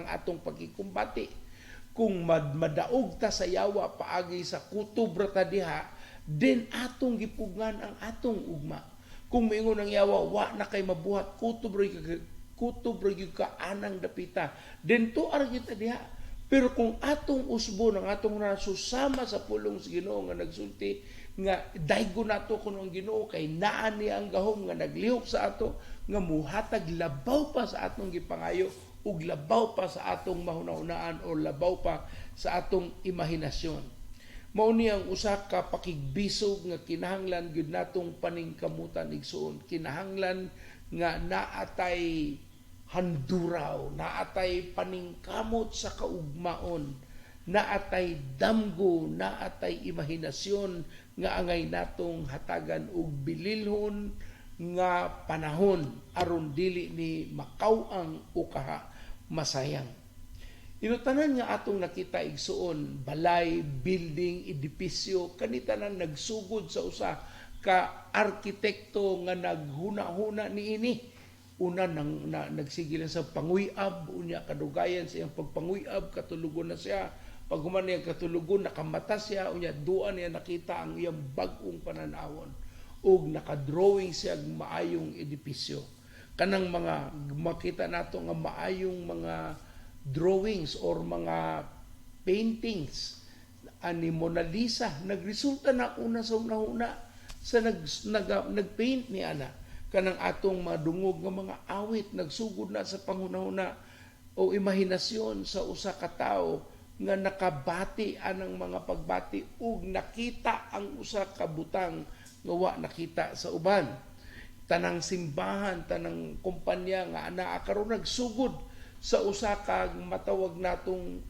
atong pagkikumbati. Kung madaog ta sa yawa paagi sa kutob ra ta diha, then atong gipugngan ang atong ugma. Kung moingon ang yawa, "Wa na kay mabuhat, kutob ra gyud ka anang dapita," then tuar kita diha. Pero kung atong usbo ng atong susama sa pulong sa Ginoo nga nagsulti nga daygo nato kuno ang Ginoo kay naa ni ang gahom nga naglihok sa ato nga muhatag labaw pa sa atong gipangayo ug labaw pa sa atong mahuna-hunaan o labaw pa sa atong imahinasyon. Mao ni ang usa ka pakigbisog nga kinahanglan gyud natong paningkamutan, igsuon. Kinahanglan nga naatay handuraw, naatay paningkamot sa kaugmaon, naatay damgo, naatay imahinasyon nga angay natong hatagan og bililhon nga panahon aron dili ni makaw-ang o kaha masayang. Inutanan nga atong nakita, igsuon, balay, building, edipisyo, kani tanan nagsugod sa usa ka arkitekto nga naghuna-huna niini. Una nang nagsige lang sa panguyab, unya kadugayan sa iyang pagpanguyab, katulugon na siya. Pag human niya katulugon, nakamata siya, unya duan niya nakita ang iyang bag-ong pananawon ug nakadrawing siya og maayong edipisyo. Kanang mga makita nato nga maayong mga drawings or mga paintings ani Mona Lisa, nagresulta na una sa una-una sa nag nag nagpaint ni ana. Kanang atong madungog nga mga awit, nagsugod na sa panghunahuna o imahinasyon sa usa ka tawo nga nakabati anang mga pagbati ug nakita ang usa ka butang nga wa nakita sa uban. Tanang simbahan, tanang kumpanya nga anaa karon, nagsugod sa usa ka matawag natong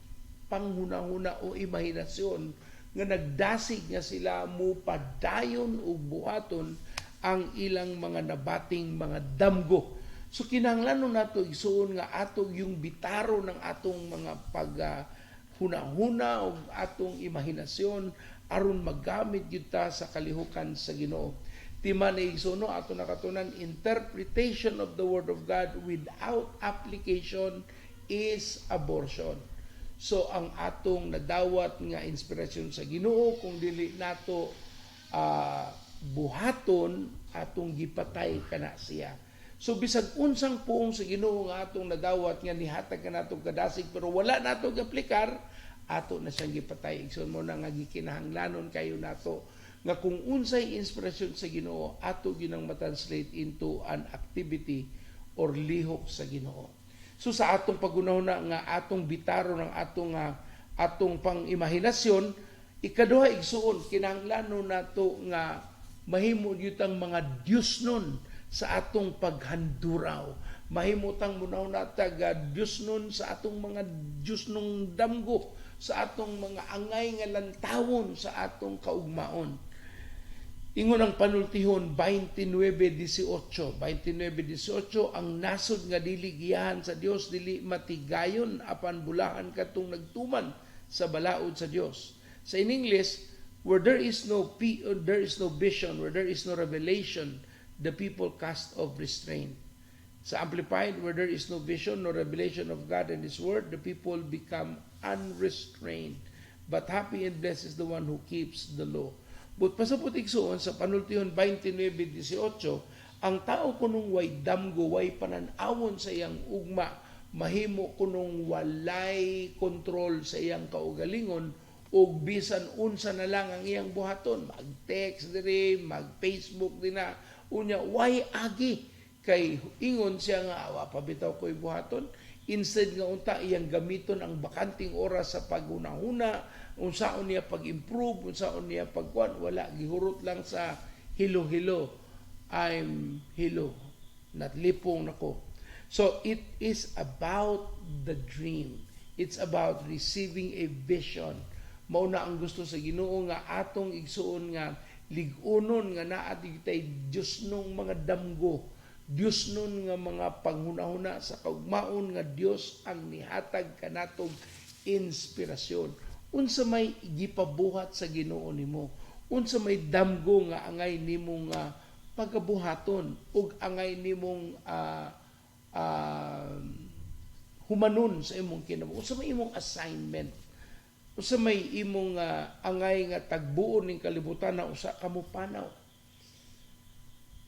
panghunahuna o imahinasyon nga nagdasig nga sila mo padayon ug buhaton ang ilang mga nabating mga damgo. So kinahanglan nato, igsuon, nga ato yung bitaro ng atong mga pag huna-huna o atong imahinasyon aron magamit gyud ta sa kalihukan sa Ginoo. Tima ni, igsuon, no, ato nakatunan, interpretation of the word of God without application is abortion. So ang atong nadawat nga inspirasyon sa Ginoo, kung dili nato buhaton, atong gipatay kana siya. So bisag unsang puong sa Ginoo nga atong nadawat nga nihatag kanatong kadasig, pero wala nato giaplikar, ato na siyang gipatay. Igsoon, mao na nga gikinahanglanon kayo nato nga kung unsay inspirasyon sa Ginoo, ato ginang matranslate into an activity or lihok sa Ginoo. So sa atong paghunahuna nga atong bitaro ng atong pang-imahinasyon, ikaduha, igsuon, kinahanglanon nato nga mahimo gyud ang mga Diyos nun sa atong paghanduraw. Mahimo tang munaw natag Diyos nun sa atong mga Diyos nung damgo, sa atong mga angay nga lantawon sa atong kaugmaon. Ingon ang panultihon 29:18, 29:18, ang nasod nga dili giyahan sa Dios dili matigayon, apan bulahan katong nagtuman sa balaod sa Dios. Sa in English, where there is no vision, where there is no revelation, the people cast off restraint. Sa Amplified, where there is no vision, no revelation of God and His Word, the people become unrestrained. But happy and blessed is the one who keeps the law. But pasabot, igsuon, sa panultihon 29:18, ang tao kunong way damgo, way panan-awon sa iyang ugma, mahimo kunong walay kontrol sa iyang kaugalingon ug bisan unsa na lang ang iyang buhaton, mag-text diri, mag-Facebook dinha, unya way agi kay ingon siya nga awa pa bitaw ko'y buhaton, instead nga unta iyang gamiton ang bakanting oras sa paghunahuna unsaon niya pag-improve, unsaon niya pagkuan, wala, gihurot lang sa hilo-hilo. I'm hilo, natlipong nako. So it is about the dream. It's about receiving a vision. Mao na ang gusto sa Ginoo nga atong, igsuon, nga lig-unon nga naa kitay Dios nung mga damgo, Dios nun nga mga panghunahuna sa kaugmaon nga Dios ang nihatag kanatong inspirasyon. Unsa may gipabuhat sa Ginoo nimo? Unsa may damgo nga angay nimo nga pagabuhaton ug angay nimong humanon sa imong kinabuhi? Unsa may imong assignment? Unsa may imong angay nga tagbuon ning kalibutan na usa ka mopanaw?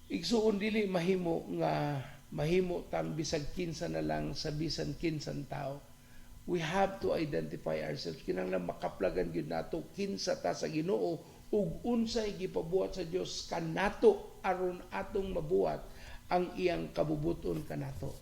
Igsuon, dili mahimo nga mahimo tang bisag kinsa na lang sa bisan kinsang tao. We have to identify ourselves. Kinahanglan makaplagan gyud nato kinsa ta sa Ginoo ug unsay gipabuhat sa Dios kanato aron atong mabuhat ang iyang kabubuton kanato.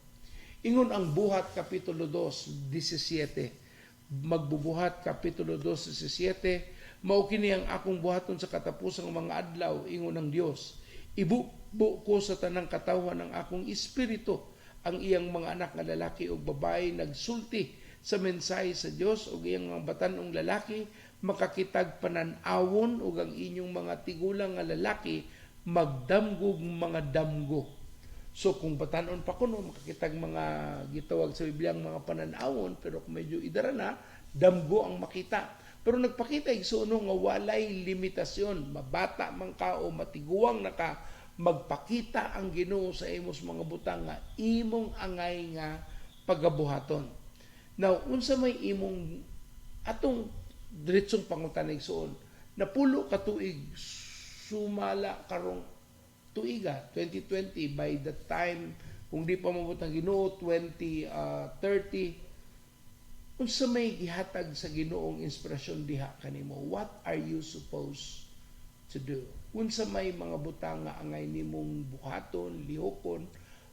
Ingon ang Buhat kapitulo 2:17. Magbubuhat kapitulo 2:17, "Mao kini ang akong buhaton sa katapusang mga adlaw, ingon ang Dios. Ibubo ko sa tanang katawhan ang akong espiritu. Ang iyang mga anak nga lalaki ug babae nagsulti sa mensahe sa Dios ug iyang mga batan-ong lalaki makakitag panan-awon ug ang inyong mga tigulang nga lalaki magdamgog mga damgo." So kung batan-on pa kuno, makakitag mga gitawag sa Biblia ang mga panan-awon, pero kung medyo idara na, damgo ang makita. Pero nagpakita, igsuon, nga walay limitasyon, mabata man ka o matiguang na ka, magpakita ang Ginoo sa imos mga butang nga imong angay nga pagabuhaton. Now, unsa may imong atong diretsong pangutana, igsuon, 10 ka tuig sumala karong tuiga 2020, by the time kung di pa mabot ang Ginoo 2030, unsa may gihatag sa Ginoong inspirasyon diha kanimo? What are you supposed to do? Unsa may mga butang nga angay nimong buhaton, lihokon,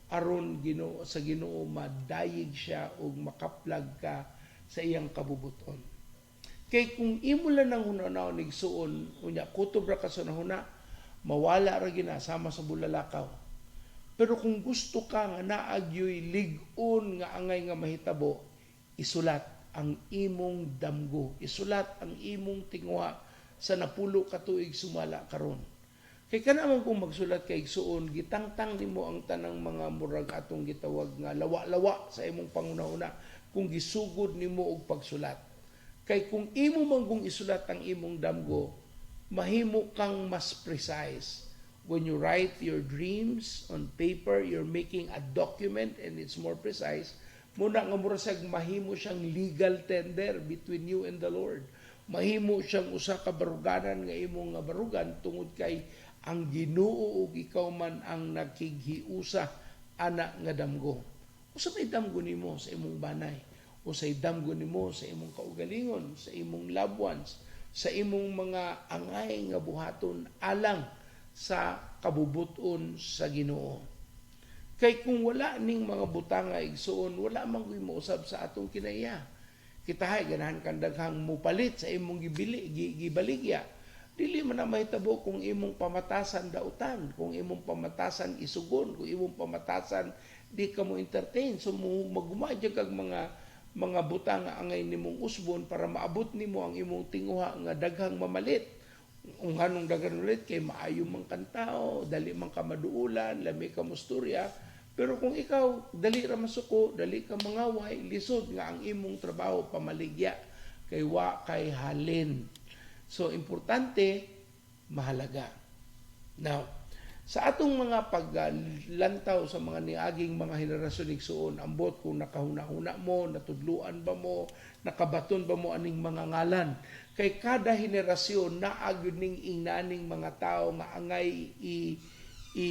aron Ginoo sa Ginoo madayig siya ug makaplag ka sa iyang kabubuton? Kay kung imo lang nang hunahuna, igsuon, unya kutob ra ka sa hunahuna, mawala ra gina sama sa bulalakaw. Pero kung gusto ka nga naa gyoy lig-on nga angay nga mahitabo, isulat ang imong damgo, isulat ang imong tinguha sa 10 ka tuig sumala karon. Kay kana man kung magsulat kay, igsuon, gitangtang nimo ang tanang mga murag atong gitawag nga lawa-lawa sa imong panghunahuna kung gisugod nimo og pagsulat. Kay kung imo man kung isulat ang imong damgo, mahimo kang mas precise. When you write your dreams on paper, you're making a document and it's more precise. Muna nga mura siyang mahimo siyang legal tender between you and the Lord. Mahimo siyang usa ka baruganan nga imong nga barugan tungod kay ang Ginoo ug ikaw man ang nakighiusa ana nga damgo. Usa may damgo nimo sa imong banay, usay damgo nimo sa imong kaugalingon, sa imong loved ones, sa imong mga angay nga buhaton alang sa kabubuton sa Ginoo. Kay kung wala ning mga butanga, igsuon, wala man ko'y mausab sa atong kinaiya. Kita hay ganahan kang daghang mupalit sa imong gibili, gibaligya. Dili man na mahitabo kung imong pamatasan dautan, kung imong pamatasan isugon, kung imong pamatasan di ka mo entertain. So mo magumadya kag mga butang nga angay nimong usbon para maabot nimo ang imong tinguha nga daghang mamalit. Kung anong daghan ulit kay maayo man kang tao, dali man ka maduulan, lami ka mostorya, pero kung ikaw dali ra masuko, dali ka mangaway, lisod nga ang imong trabaho pamaligya kay wa kay halin. So importante, mahalaga. Now, sa atong mga paglantaw sa mga niaging mga henerasyon, igsuon, ambot kung nakahuna-huna mo, natudluan ba mo, nakabaton ba mo aning mga ngalan. Kay kada henerasyon naa gyud ning ingnaning mga tao nga angay i i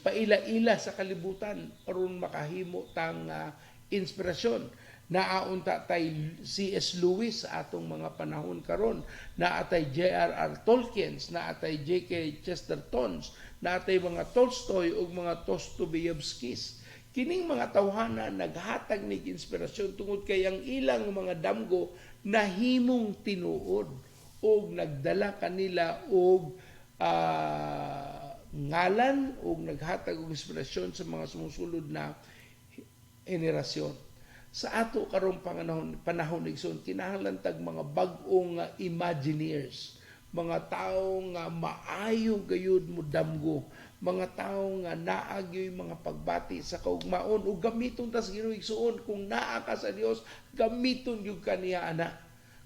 paila-ila sa kalibutan aron makahimo tang inspirasyon. Naa unta tay C.S. Lewis sa atong mga panahon karon, naa tay J.R.R. Tolkien's, naa tay G.K. Chestertons, naa tay mga Tolstoy ug mga Dostoevskys. Kining mga tawhana naghatag nig inspirasyon tungod kay ang ilang mga damgo nahimong tinuod og nagdala kanila og ngalan og naghatag og inspirasyon sa mga sumusulod na henerasyon. Sa ato karong panahon, igsoon, kinahanglan tag mga bag-ong imagineers, mga tao nga maayo gayud mo damgo, mga tao nga naa gyoy mga pagbati sa kaugmaon ug gamiton tas Ginoo, igsuon. Kung naa ka sa Dios, gamiton gyud kaniya ana.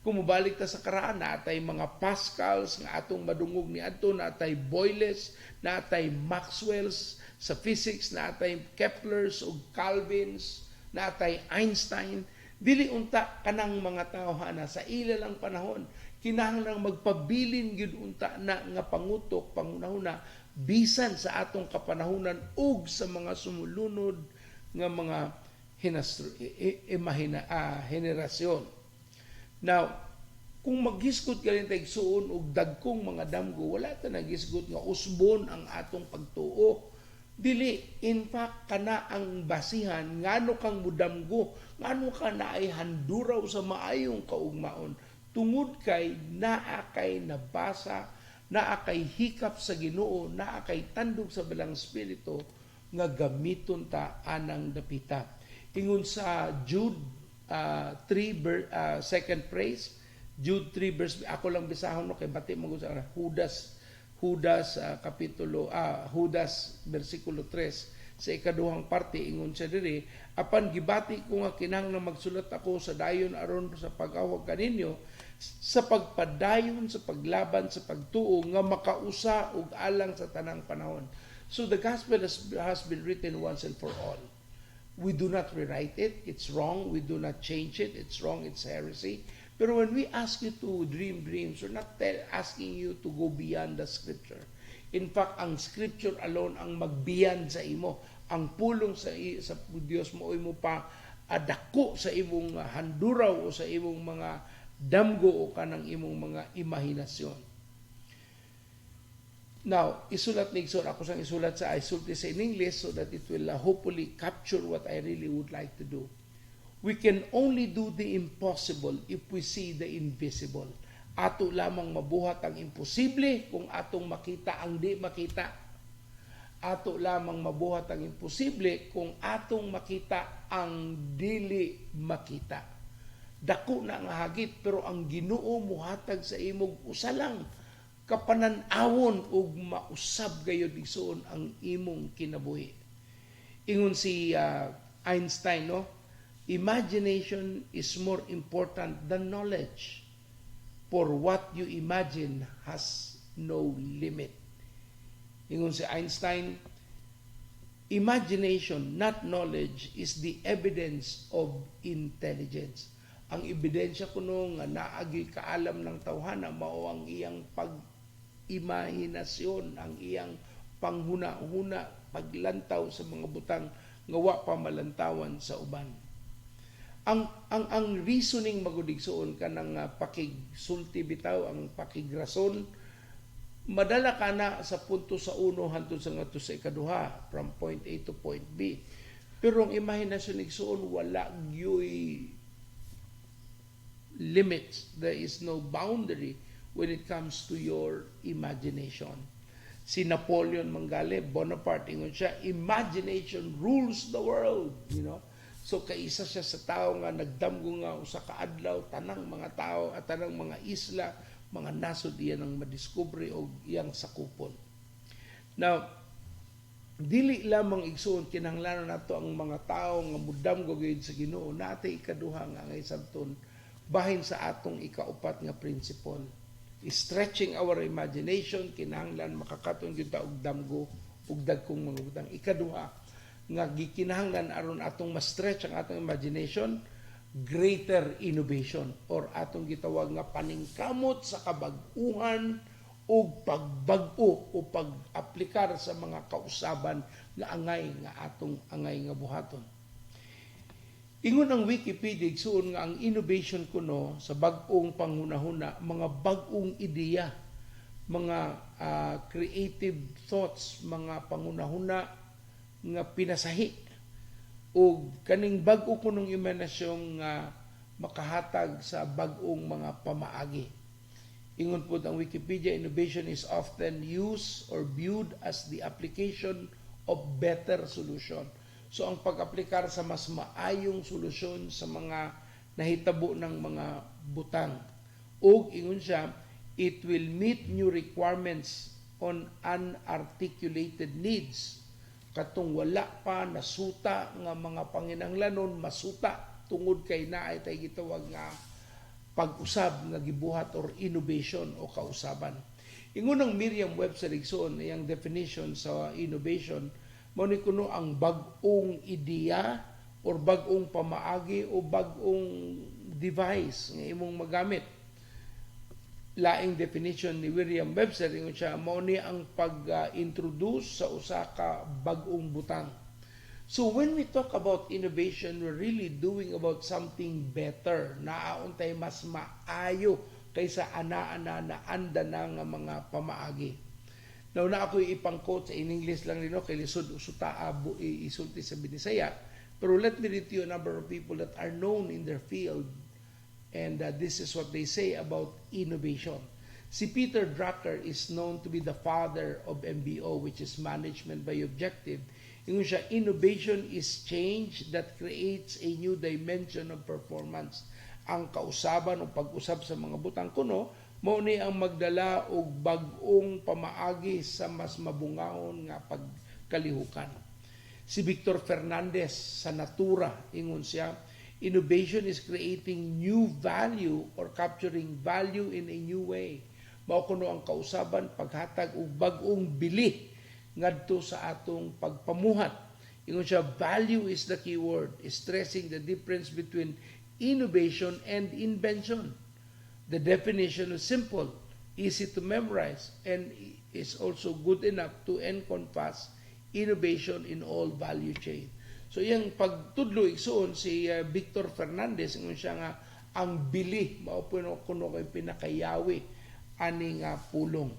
Kung mobalik ta sa karaan, naa tay mga Pascals nga atong madungog ni adto, naa tay Boyles, naa tay Maxwells sa physics, naa tay Keplers ug Calvins, naa tay Einstein. Dili unta kanang mga tao na sa ila lang panahon. Kinahanglan magpabilin gyud unta na nga pangutok, pangunahuna, bisan sa atong kapanahunan ug sa mga sumulunod nga mga henerasyon. Now, kung maghisgot ganin tayo, igsuon, og dagkong mga damgo, wala ta naghisgot nga usbon ang atong pagtuo. Dili, in fact, kana ang basihan ngano kang mudamgo, ngano ka naay handuraw sa maayong kaugmaon, tungod kay naa kay nabasa, naa kay hikap sa Ginoo, naa kay tandog sa Balaang Espiritu nga gamiton ta anang dapita. Ingon sa Jude 3 second phrase, Jude 3 verse, ako lang bisahon no kay bati mo sa Judas kapitulo Judas versikulo 3 sa ikaduhang parte. Ingon siya diri, "Apan gibati ko nga kinahanglan magsulat ako sa dayon aron sa pag-awhag kaninyo sa pagpadayon sa paglaban sa pagtuo nga makausa og alang sa tanang panahon." So the gospel has been written once and for all. We do not rewrite it, it's wrong. We do not change it, it's wrong, it's heresy. Pero when we ask you to dream dreams, we're not asking you to go beyond the scripture. In fact, ang scripture alone ang mag-beyond sa imo. Ang pulong sa Dios mo mo pa adako sa imong handuraw o sa imong mga damgo o kanang imong mga imahinasyon. Now, isulat ni igsoon, ako sang isulat sa isulti sa in English so that it will hopefully capture what I really would like to do. We can only do the impossible if we see the invisible. Ato lamang mabuhat ang imposible kung atong makita ang di makita. Ato lamang mabuhat ang imposible kung atong makita ang dili makita. Dako na nga hagit, pero ang Ginoo muhatag sa imong usa lang kapanan-awon ug mausab gayud, igsuon, ang imong kinabuhi. Ingon si Einstein, no, "Imagination is more important than knowledge, for what you imagine has no limit." Ingon si Einstein, "Imagination, not knowledge, is the evidence of intelligence." Ang ebidensya kuno nga naa gyoy kaalam ng tawhana mao ang iyang pag-imahinasyon, ang iyang panghuna-huna, paglantaw sa mga butang nga wa pa malantawan sa uban. Ang reasoning magud, igsuon, kanang pakigsulti bitaw, ang pakigrason, madala ka na sa punto sa uno hantod sa ngadto sa ikaduha, from point A to point B. Pero ang imahinasyon, igsuon, wala gyoy limits. There is no boundary when it comes to your imagination. Si Napoleon Mangale Bonaparte, ingon siya, "Imagination rules the world." So kaisa siya sa tao nga nagdamgo nga usa ka adlaw tanang mga tao at tanang mga isla mga nasod iya nang madiskubre og iyang sakupon. Now, dili lamang, igsuon, kinahanglan nato ang mga tawo nga mudamgo gyud sa Ginoo. Natay ikaduha nga angay sabton bahin sa atong ikaupat nga principle. Stretching our imagination, kinahanglan makakaton gyud ta og damgo ug dagkong mga butang. Ikaduha nga gikinahanglan aron atong ma-stretch ang atong imagination, greater innovation or atong gitawag nga paningkamot sa kabag-uhan ug pagbag-o o pag-aplikar sa mga kausaban nga angay nga atong angay nga buhaton. Ingon ang Wikipedia, igsuon, nga ang innovation kuno sa bag-ong panghunahuna, mga bag-ong ideya, mga creative thoughts, mga panghunahuna nga pinasahi ug kaning bag-o kunong imahinasyon nga makahatag sa bag-ong mga pamaagi. Ingon po ang Wikipedia, innovation is often used or viewed as the application of better solution. So ang pag-aplikar sa mas maayong solusyon sa mga nahitabo ng mga butang. Ug ingon siya, it will meet new requirements on unarticulated needs. Katong wala pa nasuta nga mga panginahanglanon, masuta tungod kay naay tay gitawag nga pag-usab nga gibuhat or innovation o kausaban. Ingon ang Merriam-Webster, igsoon, iyang definition sa innovation mao ni kuno ang bag-ong ideya or bag-ong pamaagi o bag-ong device nga imong magamit. Laing definition ni Merriam-Webster, ingon siya, mao ni ang pag-introduce sa usa ka bag-ong butang. So when we talk about innovation, we're really doing about something better. Naa untay mas maayo kaysa ana-ana na anda na nga mga pamaagi. Now na ako ipang-quote sa in English lang nino kay lisod usuta abo isulti sa Binisaya. Pero let me read to you a number of people that are known in their field, and this is what they say about innovation. Si Peter Drucker is known to be the father of MBO, which is management by objective. Ingon siya, "Innovation is change that creates a new dimension of performance." Ang kausaban o pag-usab sa mga butang kuno, mao ni ang magdala og bag-ong pamaagi sa mas mabungahon nga pagkalihukan. Si Victor Fernandez sa Natura, ingon siya, "Innovation is creating new value or capturing value in a new way." Mao kuno ang kausaban, paghatag og bag-ong bili ngadto sa atong pagpamuhat. Ingon siya, "Value is the key word, stressing the difference between innovation and invention. The definition is simple, easy to memorize, and is also good enough to encompass innovation in all value chain." So iyang pagtudlo, igsuon, si Victor Fernandez, ingon siya nga ang bili mao po kuno kay pinakayawi ani nga pulong.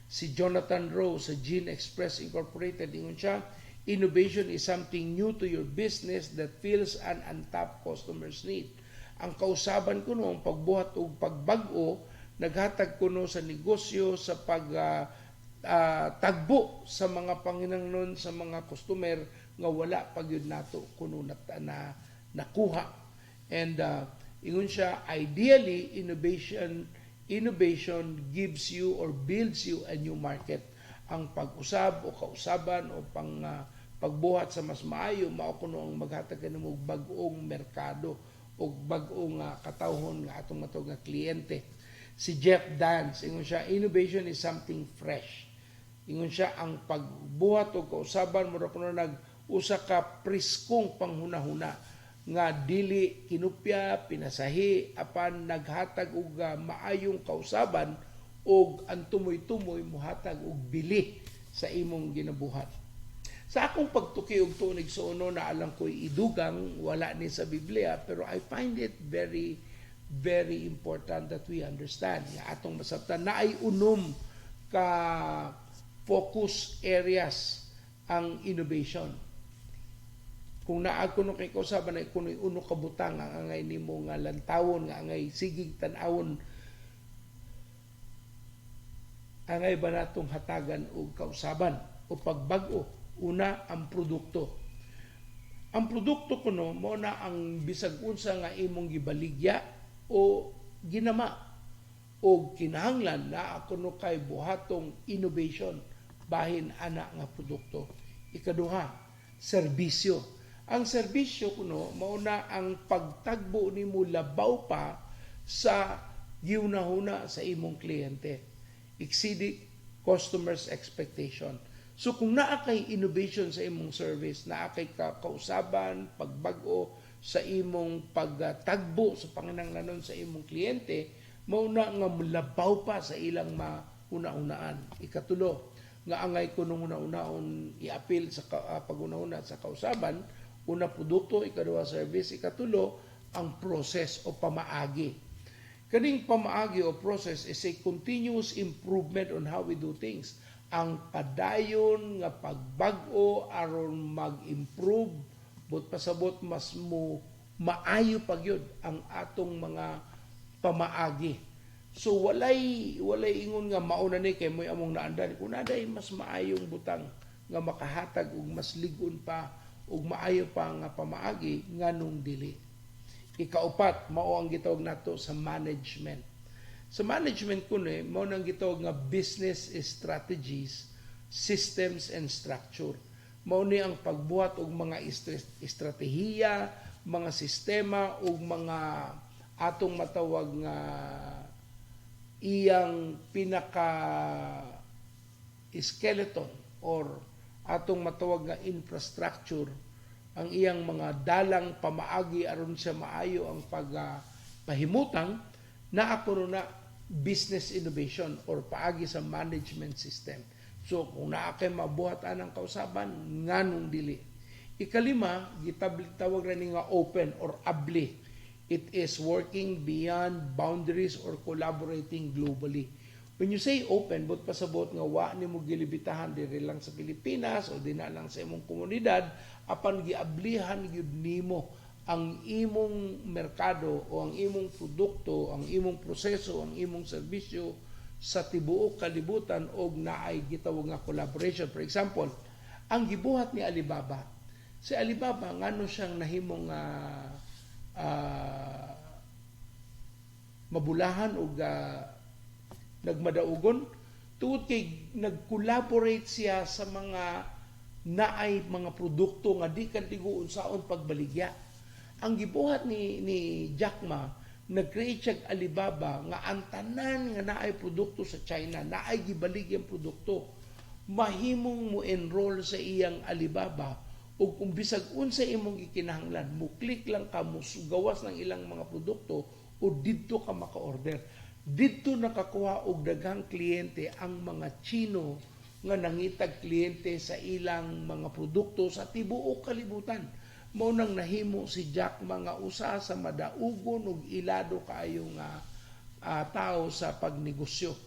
Si Jonathan Rowe sa Gene Express Incorporated, ingon siya, "Innovation is something new to your business that fills an untapped customer's need." Ang kausaban kuno, ang pagbuhat og pagbag-o, naghatag kuno sa negosyo sa pag tagbo sa mga panginahanglan sa mga customer nga wala pa gyud nato kuno na nakuha. And ingon siya, ideally, innovation gives you or builds you a new market. Ang pag-usab o kausaban o pang pagbuhat sa mas maayo, mao kuno ang maghatag kanimo og bag-ong merkado o bag-ong katawhon nga atong matawag nga kliyente. Si Jeff Dance, ingon siya, "Innovation is something fresh." Ingon siya, ang pagbuhat og kausaban mura kuno nag usa ka preskong panghunahuna nga dili kinupya, pinasahi, apan naghatag og maayong kausaban og ang tumoy-tumoy muhatag og bili sa imong ginabuhat. Sa akong pagtuki og tuon, igsuon, na alang ko'y idugang, wala ni sa Biblia, pero I find it very very important that we understand nga atong masabtan na ay unom ka focus areas ang innovation. Kung naa kuno kay kausaban ay kuno'y uno ka butang ang angay nimo nga lantawon, nga angay sigig tan-awon, angay ba natong hatagan og kausaban o pagbag-o? Una, ang produkto. Ang produkto kuno mo na ang bisag unsa nga imong gibaligya o ginama. Og kinahanglan naa kuno kay buhatong innovation bahin ana nga produkto. Ikaduha, serbisyo. Ang serbisyo kuno mao na ang pagtagbo nimo labaw pa sa gihunahuna sa imong kliyente. Exceeding customers' expectation. So kung naa kay innovation sa imong service, naa kay kausaban, pagbag-o sa imong pagtagbo sa panginahanglanon sa imong kliyente, mao na nga labaw pa sa ilang mahuna-hunaan. Ikatulo, nga angay kunong huna-hunaon iapil sa paghuna-huna sa kausaban, una produkto, ikaduha service, ikatulo ang process o pamaagi. Kaning pamaagi o process is a continuous improvement on how we do things. Ang padayon nga pagbag-o aron mag-improve, but pasabot mas mo maayo pa gyud ang atong mga pamaagi. So walay ingon nga mauna ni kay mo'y among naandan. Kung naday mas maayong butang nga makahatag og mas lig-on pa ug maayo pa nga pamaagi, nganong dili? Ikaupat, mao ang gitawag nato sa management. Sa management kuno, mao nang gitawag nga business strategies, systems and structure. Mao ni ang pagbuhat og mga estratehiya, mga sistema ug mga atong matawag nga iyang pinaka skeleton or atong matawag nga infrastructure, ang iyang mga dalang pamaagi aron siya maayo ang pagpahimutang na kuno na business innovation or paagi sa management system. So kung naa kay mabuhat anang kausaban, nganong dili? Ikalima, gitawag ra ni nga open or abli. It is working beyond boundaries or collaborating globally. When you say open, but pasabot nga wa nimo gilimitahan diri lang sa Pilipinas o dinha lang sa imong komunidad, apan giablihan gyud nimo ang imong merkado o ang imong produkto, ang imong proseso, ang imong serbisyo sa tibuok kalibutan og naay gitawag nga collaboration. For example, ang gibuhat ni Alibaba. Si Alibaba, ngano siyang nahimong mabulahan og nagmadaugon? Tungod kay nag-collaborate siya sa mga naay mga produkto nga di kan tigo unsaon pagbaligya. Ang gibuhat ni Jack Ma, nag-create siya Alibaba nga ang tanan nga naay produkto sa China, naay gibaligyang produkto, mahimong mo enroll sa iyang Alibaba ug kung bisag unsa imong gikinahanglan, mo click lang ka, mo gawas ng ilang mga produkto o didto ka maka-order. Didto nakakuha og daghang kliyente ang mga Chino nga nangitag kliyente sa ilang mga produkto sa tibuok kalibutan. Mao nang nahimo si Jack Ma nga usa sa madaugon ug ilado kaayo nga tao sa pagnegosyo.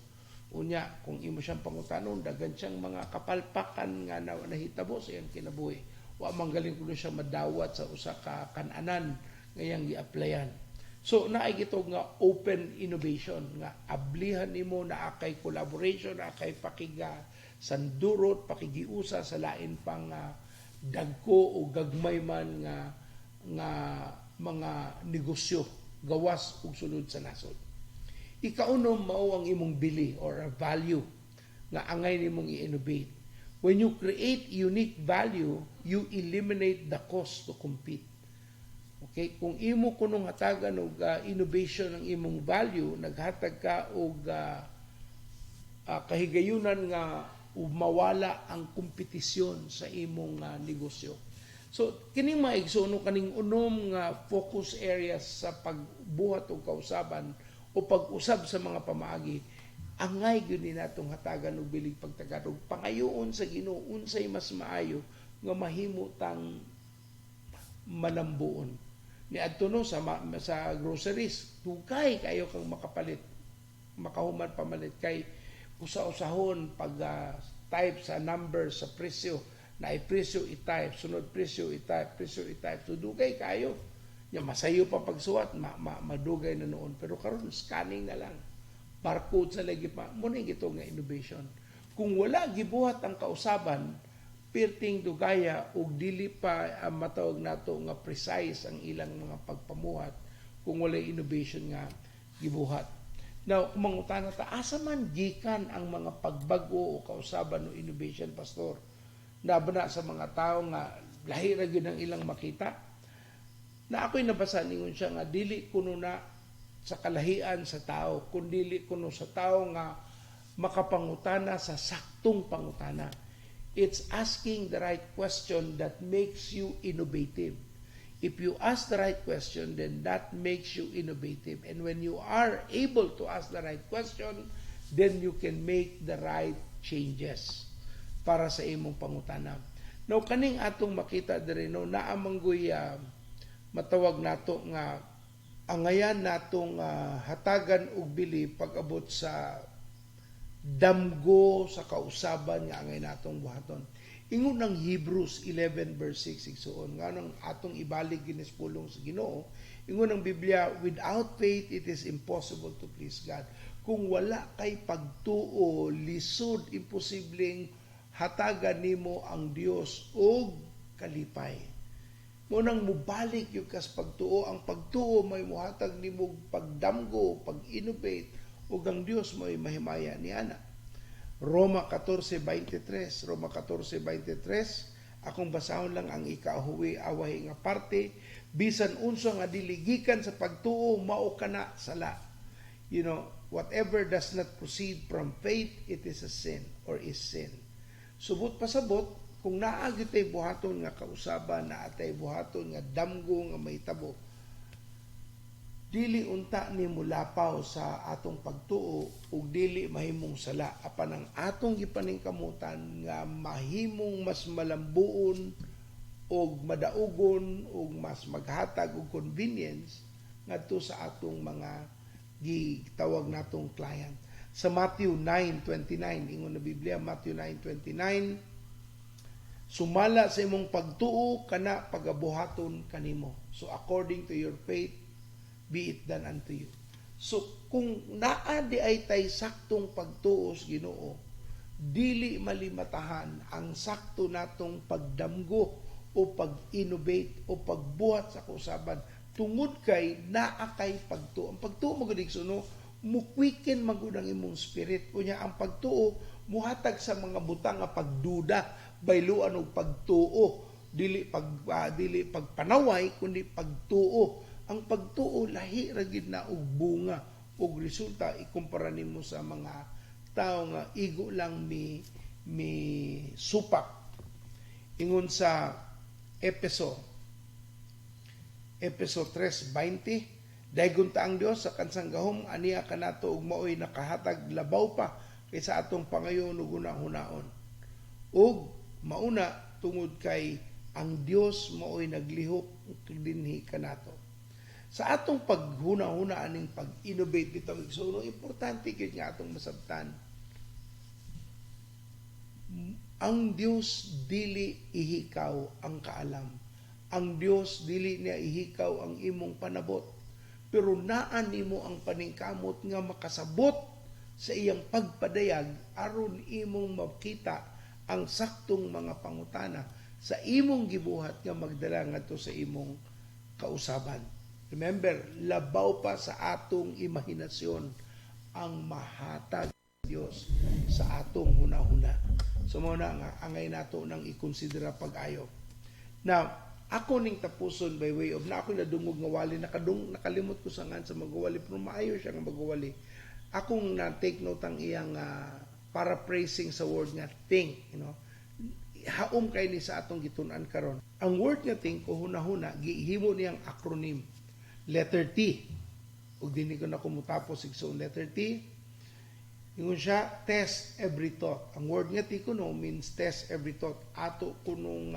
Unya, kung imo siyang pangutanon, daghan siyang mga kapalpakan nga nahitabo sa iyang kinabuhi. Wa man galing kuno siya madawat sa usa ka kananan nga iyang gi-applyan. So naay gitawag nga open innovation nga ablihan nimo, naa kay collaboration, naa kay pakiga sandurot, pakigiusa sa lain pang dagko o gagmay man nga mga negosyo gawas ug sulod sa nasod. Ikaunom, mao ang imong bili or a value nga angay nimong i-innovate. When you create unique value, you eliminate the cost to compete. Okay, kung imo kunong hatagan og innovation ang imong value, naghatag ka og kahigayunan nga mawala ang kompetisyon sa imong negosyo. So kining mga igsoon, kaning unom nga focus areas sa pagbuhat og kausaban o pag-usab sa mga pamaagi, angay gyud ni natong hatagan og bilig pagtagad og pangayoon sa Ginoo unsay mas maayo nga mahimo tang malambuon. Niadto no sa groceries, dugay kayo kang makapalit, makahuman pamalit kay usa-usahon pag type sa number sa presyo, na presyo i-type, sunod presyo i-type, presyo i-type. So dugay kayo. Nya masayo pa pagsuwat, madugay na noon. Pero karon scanning na lang. Barcode sa lagi pa. Mao na gito nga innovation. Kung wala gibuhat ang kausaban, pirting dugaya ug dili pa matawag nato nga precise ang ilang mga pagpamuhat kung wala innovation nga gibuhat. Now, kung mangutana ta, asa man gikan ang mga pagbag-o o kausaban o innovation, Pastor? Naba na sa mga tao nga lahi ra gyud ang ilang makita. Na ako'y nabasa, ningon siya nga dili kuno na sa kalahian sa tao, kundili kuno sa tao nga makapangutana sa saktong pangutana. It's asking the right question that makes you innovative. If you ask the right question, then that makes you innovative. And when you are able to ask the right question, then you can make the right changes para sa imong pangutana. Now, kaning atong makita diri, no, naa manggoy matawag nato nga angayan natong hatagan og bili pag-abot sa damgo sa kausaban nga angay natong buhaton. Ingon ng Hebrews 11 verse 6, igsuon, nga nang atong ibalik ginis pulong sa Ginoo, ingon ng Biblia, "Without faith it is impossible to please God." Kung wala kay pagtuo, lisod, imposibleng hatagan nimo ang Dios og kalipay. Mao nang mubalik yung kas pagtuo. Ang pagtuo may muhatag nimo pagdamgo, pag-innovate, ug ang Dios mo'y mahimaya ni ana. Roma 14:23, Roma 14:23, akong basahon lang ang ikaahuwi awahi nga parte, "Bisan unsa nga dili gikan sa pagtuo, mao kana sala." Whatever does not proceed from faith, it is a sin or is sin. Subot pasabot, kung naa gyud tay buhaton nga kausaban, naa tay buhaton nga damgo nga mahitabo, dili unta ni mulapaw sa atong pagtuo ug dili mahimong sala, apan ang atong gipaningkamutan nga mahimong mas malambuon og madaugon ug mas maghatag og convenience ngadto sa atong mga gitawag natong client. Sa Matthew 9:29, ingon na Biblia, Matthew 9:29, "Sumala sa imong pagtuo, kana pagabuhaton kanimo." So "According to your faith be it done unto you." So kung naa di ay tay saktong pagtuo sa Ginoo, dili malimatahan ang sakto natong pagdamgo o pag-innovate o pagbuhat sa kausaban tungod kay naa kay pagtuo. Ang pagtuo mo gud, no, mu-quicken man gud ang imong spirit. Unya ang pagtuo muhatag sa mga butang nga pagduda, bayluan og pagtuo, dili pagpanaway kundi pagtuo. Ang pagtuo lahi ra gid na og bunga og resulta ikumpara nimo sa mga tao nga igo lang mi supak. Ingon sa Epeso, Epeso 3:20, "Daygon ta ang Dios sa kansang gahom aniya kanato ug maoy nakahatag labaw pa kaysa atong pangayon ug hunahunaon." Ug mauna tungod kay ang Dios maoy naglihok dinhi kanato. Sa atong paghuna-huna aning pag-innovate bitaw, igsuon, importante gyud nga atong masabtan. Ang Dios dili ihikaw ang kaalam. Ang Dios dili niya ihikaw ang imong panabot. Pero naa nimo ang paningkamot nga makasabot sa iyang pagpadayag aron imong makita ang saktong mga pangutana sa imong gibuhat nga magdala ngadto sa imong kausaban. Remember, labaw pa sa atong imahinasyon ang mahatag Dios sa atong hunahuna. So mao na nga angay nato nang ikonsidera pag-ayo. Now, ako ning tapuson by way of na ako nadungog nga wali, nakalimot ko sa ngan sa magwali, pero maayo siya nga magwali. Akong na take note ang iyang paraphrasing sa word nga think. Haom kay ni sa atong gitun-an karon. Ang word nga think o hunahuna, gihimo niyang acronym. Letter T. Ug dinhi ko na kumutapos, igsoon, letter T. Ingon siya, test every thought. Ang word nga T kuno means test every thought. Ato kunong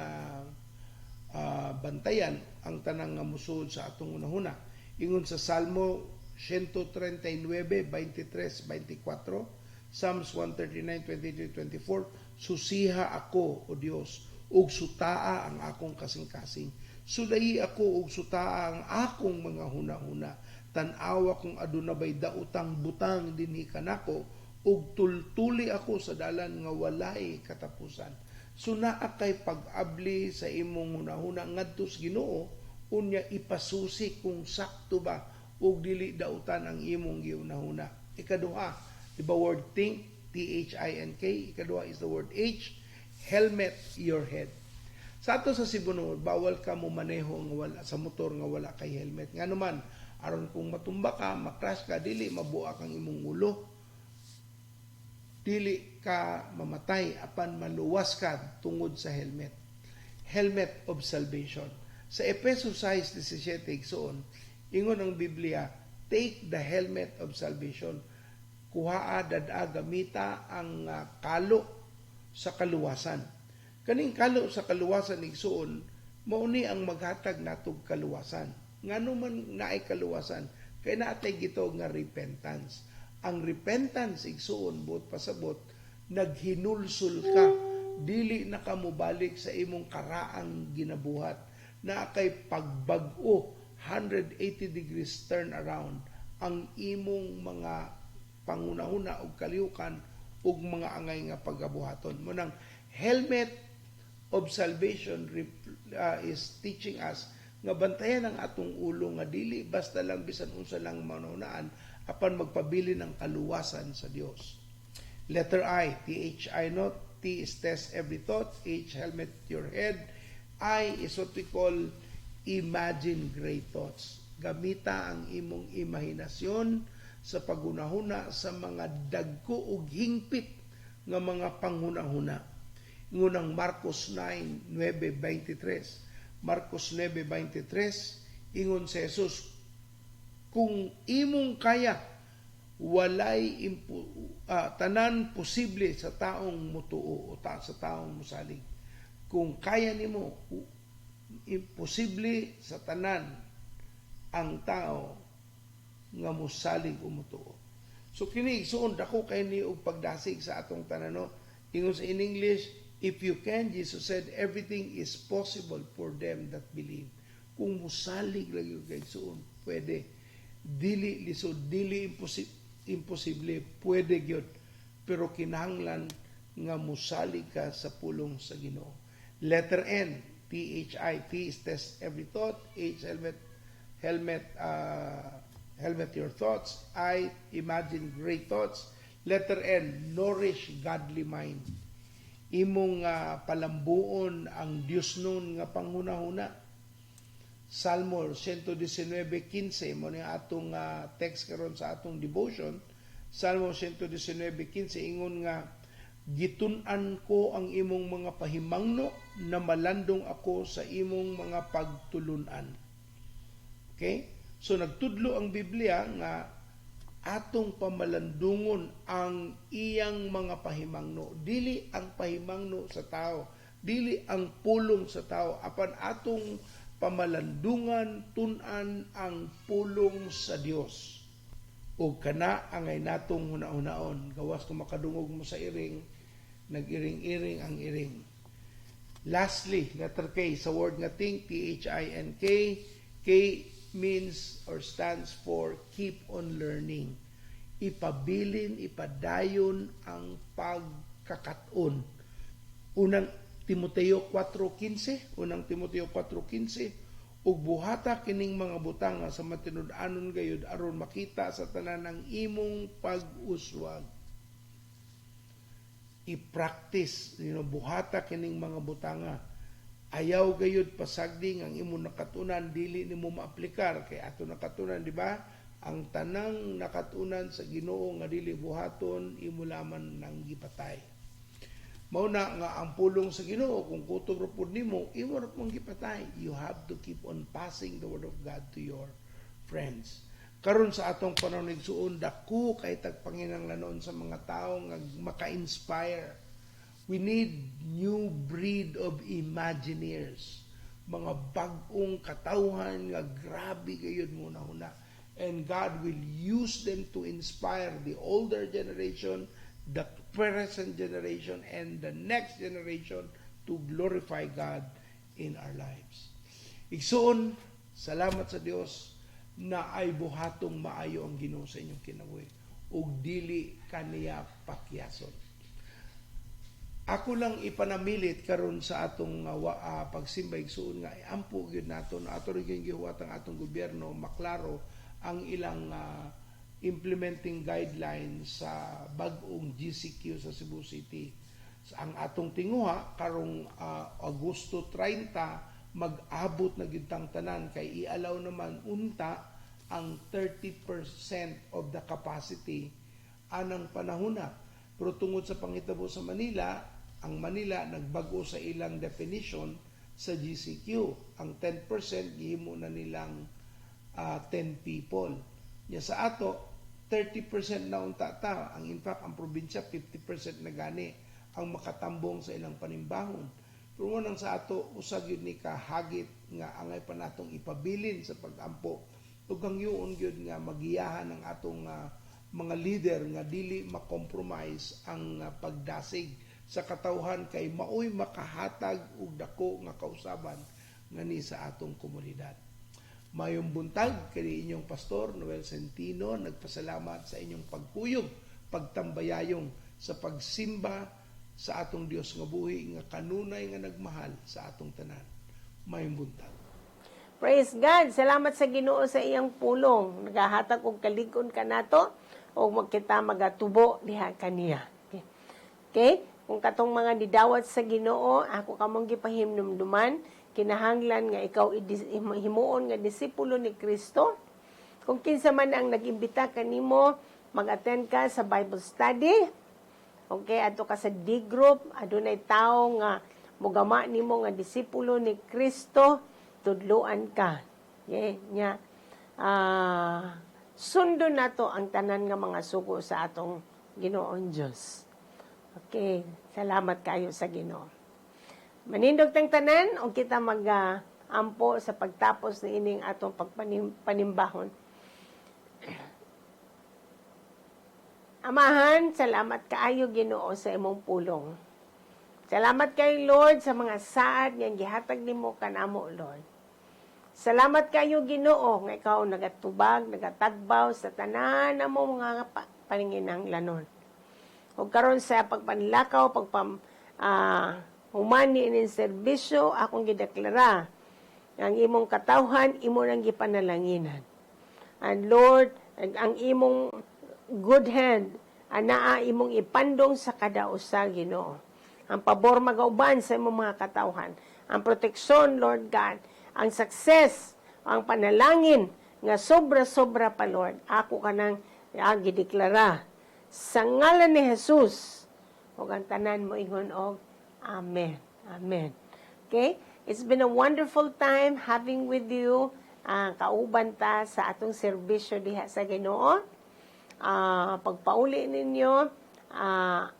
bantayan ang tanang nga musod sa atong hunahuna. Ingon sa Salmo 139, 23, 24, Psalms 139, 23, 24, "Susiha ako, O Dios, ug sutaa ang akong kasing-kasing. Sulayi ako ug sutaa ang akong mga hunahuna. Tan-awa kung aduna bay daotang butang dinhi kanako ug tultuli ako sa dalan nga walay katapusan." So naa kay pag-abli sa imong hunahuna ngadto sa Ginoo, unya ipasusi kung sakto ba ug dili dautan ang imong gihunahuna. Ikaduha, di ba, word think, T-H-I-N-K. Ikaduha is the word H, helmet your head. Sa ato sa Cebu noon, bawal ka mo maneho nga wala sa motor nga wala kay helmet. Ngano man, aron kung matumba ka, makrash ka, dili mabuak ang imong ulo. Dili ka mamatay apan maluwas ka tungod sa helmet. Helmet of salvation. Sa Efeso 6:17, igsoon, ingon ang Biblia, "Take the helmet of salvation." Kuhaa, dada, gamita ang kalo sa kaluwasan. Kaning kalo sa kaluwasan, igsoon, mao ni ang maghatag natog kaluwasan. Ngano man naay kaluwasan? Kay naatay gitawag nga repentance. Ang repentance, igsoon, buot pasabot, naghinulsol ka, dili na ka mobalik sa imong karaang ginabuhat. Na kay pagbag-o, 180 degrees turn around ang imong mga pangunahuna og kalihukan ug mga angay nga pagabuhaton. Mao nang helmet of salvation is teaching us nga bantayan ang atong ulo nga dili basta lang bisan unsa lang manunaan apan magpabilin ang kaluwasan sa Dios. Letter I, T H I not, T is test every thought, H, helmet your head, I is what we call imagine great thoughts. Gamita ang imong imahinasyon sa paghunahuna sa mga dagko ug hingpit nga mga panghunahuna. Ingon Marcos 9:23. Marcos 9:23, ingon si Jesus, "Kung imong kaya, walay tanan posible sa taong mutuo o sa taong musalig." Kung kaya nimo, imposible sa tanan ang tao nga musalig o mutuo. So kini, igsuon, dako kay ni og pagdasig sa atong tanan, no. Ingon sa in English, "If you can," Jesus said, "everything is possible for them that believe." Kung musalig lagi kay, igsuon, pwede. Dili lisod, dili imposible, pwede gyud. Pero kinahanglan nga musalig ka sa pulong sa Ginoo. Letter N, T H I T is test every thought, H, helmet your thoughts. I, imagine great thoughts. Letter N, nourish godly mind. Imong palambuon ang Dios nun nga panghunahuna. Salmo 119:15 mao ni atong text karon sa atong devotion. Salmo 119:15 ingon nga, "Gitun-an ko ang imong mga pahimangno, na malandong ako sa imong mga pagtulunan." Okay? So nagtudlo ang Biblia nga atong pamalandungon ang iyang mga pahimangno. Dili ang pahimangno sa tao, dili ang pulong sa tao, apan atong pamalandungan, tun-an ang pulong sa Dios. O kana angay natong hunahunaon. Gawas kung makadungog mo sa iring, nag-iring-iring ang iring. Lastly, letter K sa word nga think, T-H-I-N-K, K means or stands for keep on learning. Ipabilin, ipadayon ang pagkakaton. Unang Timoteo 4:15, Unang Timoteo 4:15, "Ug buhata kining mga butanga sa matinud-anon gayud aron makita sa tanan ang imong pag-uswag." I-practice, buhata kining mga butanga. Ayaw gayud pasagding ang imong nakatunan dili nimo maaplikar kay ato nakatunan, di ba? Ang tanang nakatunan sa Ginoo nga dili buhaton, imo laman nang gipatay. Mao na nga ang pulong sa Ginoo kung kutob ra pud nimo, imo ra pong gipatay. You have to keep on passing the word of God to your friends. Karon sa atong panahon, igsuon, dako kay tag panginahanglanon sa mga tawo nga maka-inspire. We need new breed of imagineers. Mga bag-ong katawhan nga grabe gayud mohunahuna. And God will use them to inspire the older generation, the present generation, and the next generation to glorify God in our lives. Igsuon, salamat sa Dios na ay buhatong maayo ang Ginoo sa inyong kinabuhi ug dili kaniya pakyason. Ako lang ipanamilit karon sa atong pagsimba, igsuon, nga ampo gyud nato na ato rin gihuwat ang atong gobyerno maklaro ang ilang implementing guidelines sa bag-ong GCQ sa Cebu City. Sa ang atong tinguha karong Agosto 30, mag-abot na gyud tang tanan kay i-allow naman unta ang 30% of the capacity anang panahona. Pero tungod sa panghitabo sa Manila, ang Manila nagbag-o sa ilang definition sa GCQ. Ang 10% gihimo na nilang 10 people. Nya sa ato, 30% na unta ta. Ang in fact, ang probinsya 50% na gani ang makatambong sa ilang panimbahon. Pero nang sa ato, usa gyud ni kahagit nga angay pa natong ipabilin sa pag-ampo ug hangyoon gyud nga magiyahan ang atong mga leader nga dili ma-compromise ang pagdasig sa katawhan kay maoy makahatag og dako nga kausaban ngani sa atong komunidad. Mayong buntag kini inyong pastor Noel Centino, nagpasalamat sa inyong pagkuyog, pagtambayayong sa pagsimba sa atong Dios nga buhi nga kanunay nga nagmahal sa atong tanan. Mayong buntag. Praise God. Salamat sa Ginoo sa iyang pulong. Nagahatag og kalig-on kanato ug magkita magatubo diha kaniya. Okay. Okay? Kung katong mga nidawat sa Ginoo, ako kamong gipahimnumduman, kinahanglan nga ikaw himuon nga disipulo ni Kristo. Kung kinsa man ang nag-imbita kanimo, mag-attend ka sa Bible study. Okay, adto ka sa D group, adunay tawo nga mugama nimo nga disipulo ni Kristo, tudluan ka. Okay, nya sundon nato ang tanan nga mga sugo sa atong Ginoong Dios. Okay, salamat kayo sa Ginoo. Manindog tang tanan ug kita mag ampo sa pagtapos ni ining atong panimbahon. Amahan, salamat kaayo, Ginoo, sa imong pulong. Salamat kay Lord sa mga saad nga gihatag nimo kanamo, Lord. Salamat kayo, Ginoo, nga ikaw nagatubag, nagatagbaw sa tanan namo mga panginahanglanon. Ug karon sa pagpanlakaw, pagpam human ni ining serbisyo, akong gideklara ang imong katawhan imo nang gipanalanginan. And Lord, ang imong good hand anaa imong ipandong sa kada usa, Ginoo. Ang pabor magauban sa imong mga katawhan. Ang proteksyon, Lord God, ang success, ang panalangin nga sobra-sobra pa, Lord. Ako kanang gideklara sa ngalan ni Jesus. Ug ang tanan mo ingon og Amen. Amen. Okay? It's been a wonderful time having with you, kauban ta sa atong serbisyo diha sa Ginoo. Pagpauli ninyo,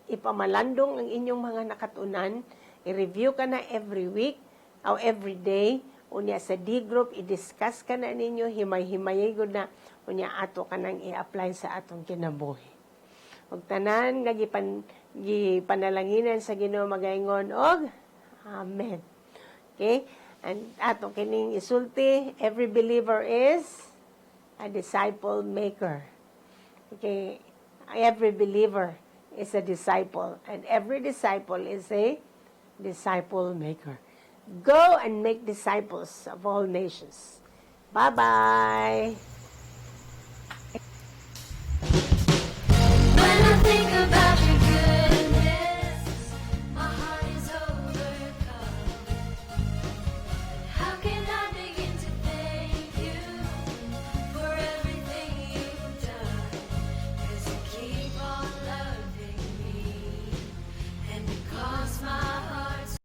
ipamalandong ang inyong mga nakatunan, i-review ka na every week o every day. Unya sa D group, i-discuss ka na ninyo, himay-himayay gud na, unya ato ka nang i-apply sa atong kinabuhi. Ug tanan nga gipanalanginan sa Ginoo magaingon og Amen. Okay? And ato kining isulti, every believer is a disciple maker. Okay? Every believer is a disciple and every disciple is a disciple maker. Go and make disciples of all nations. Bye-bye.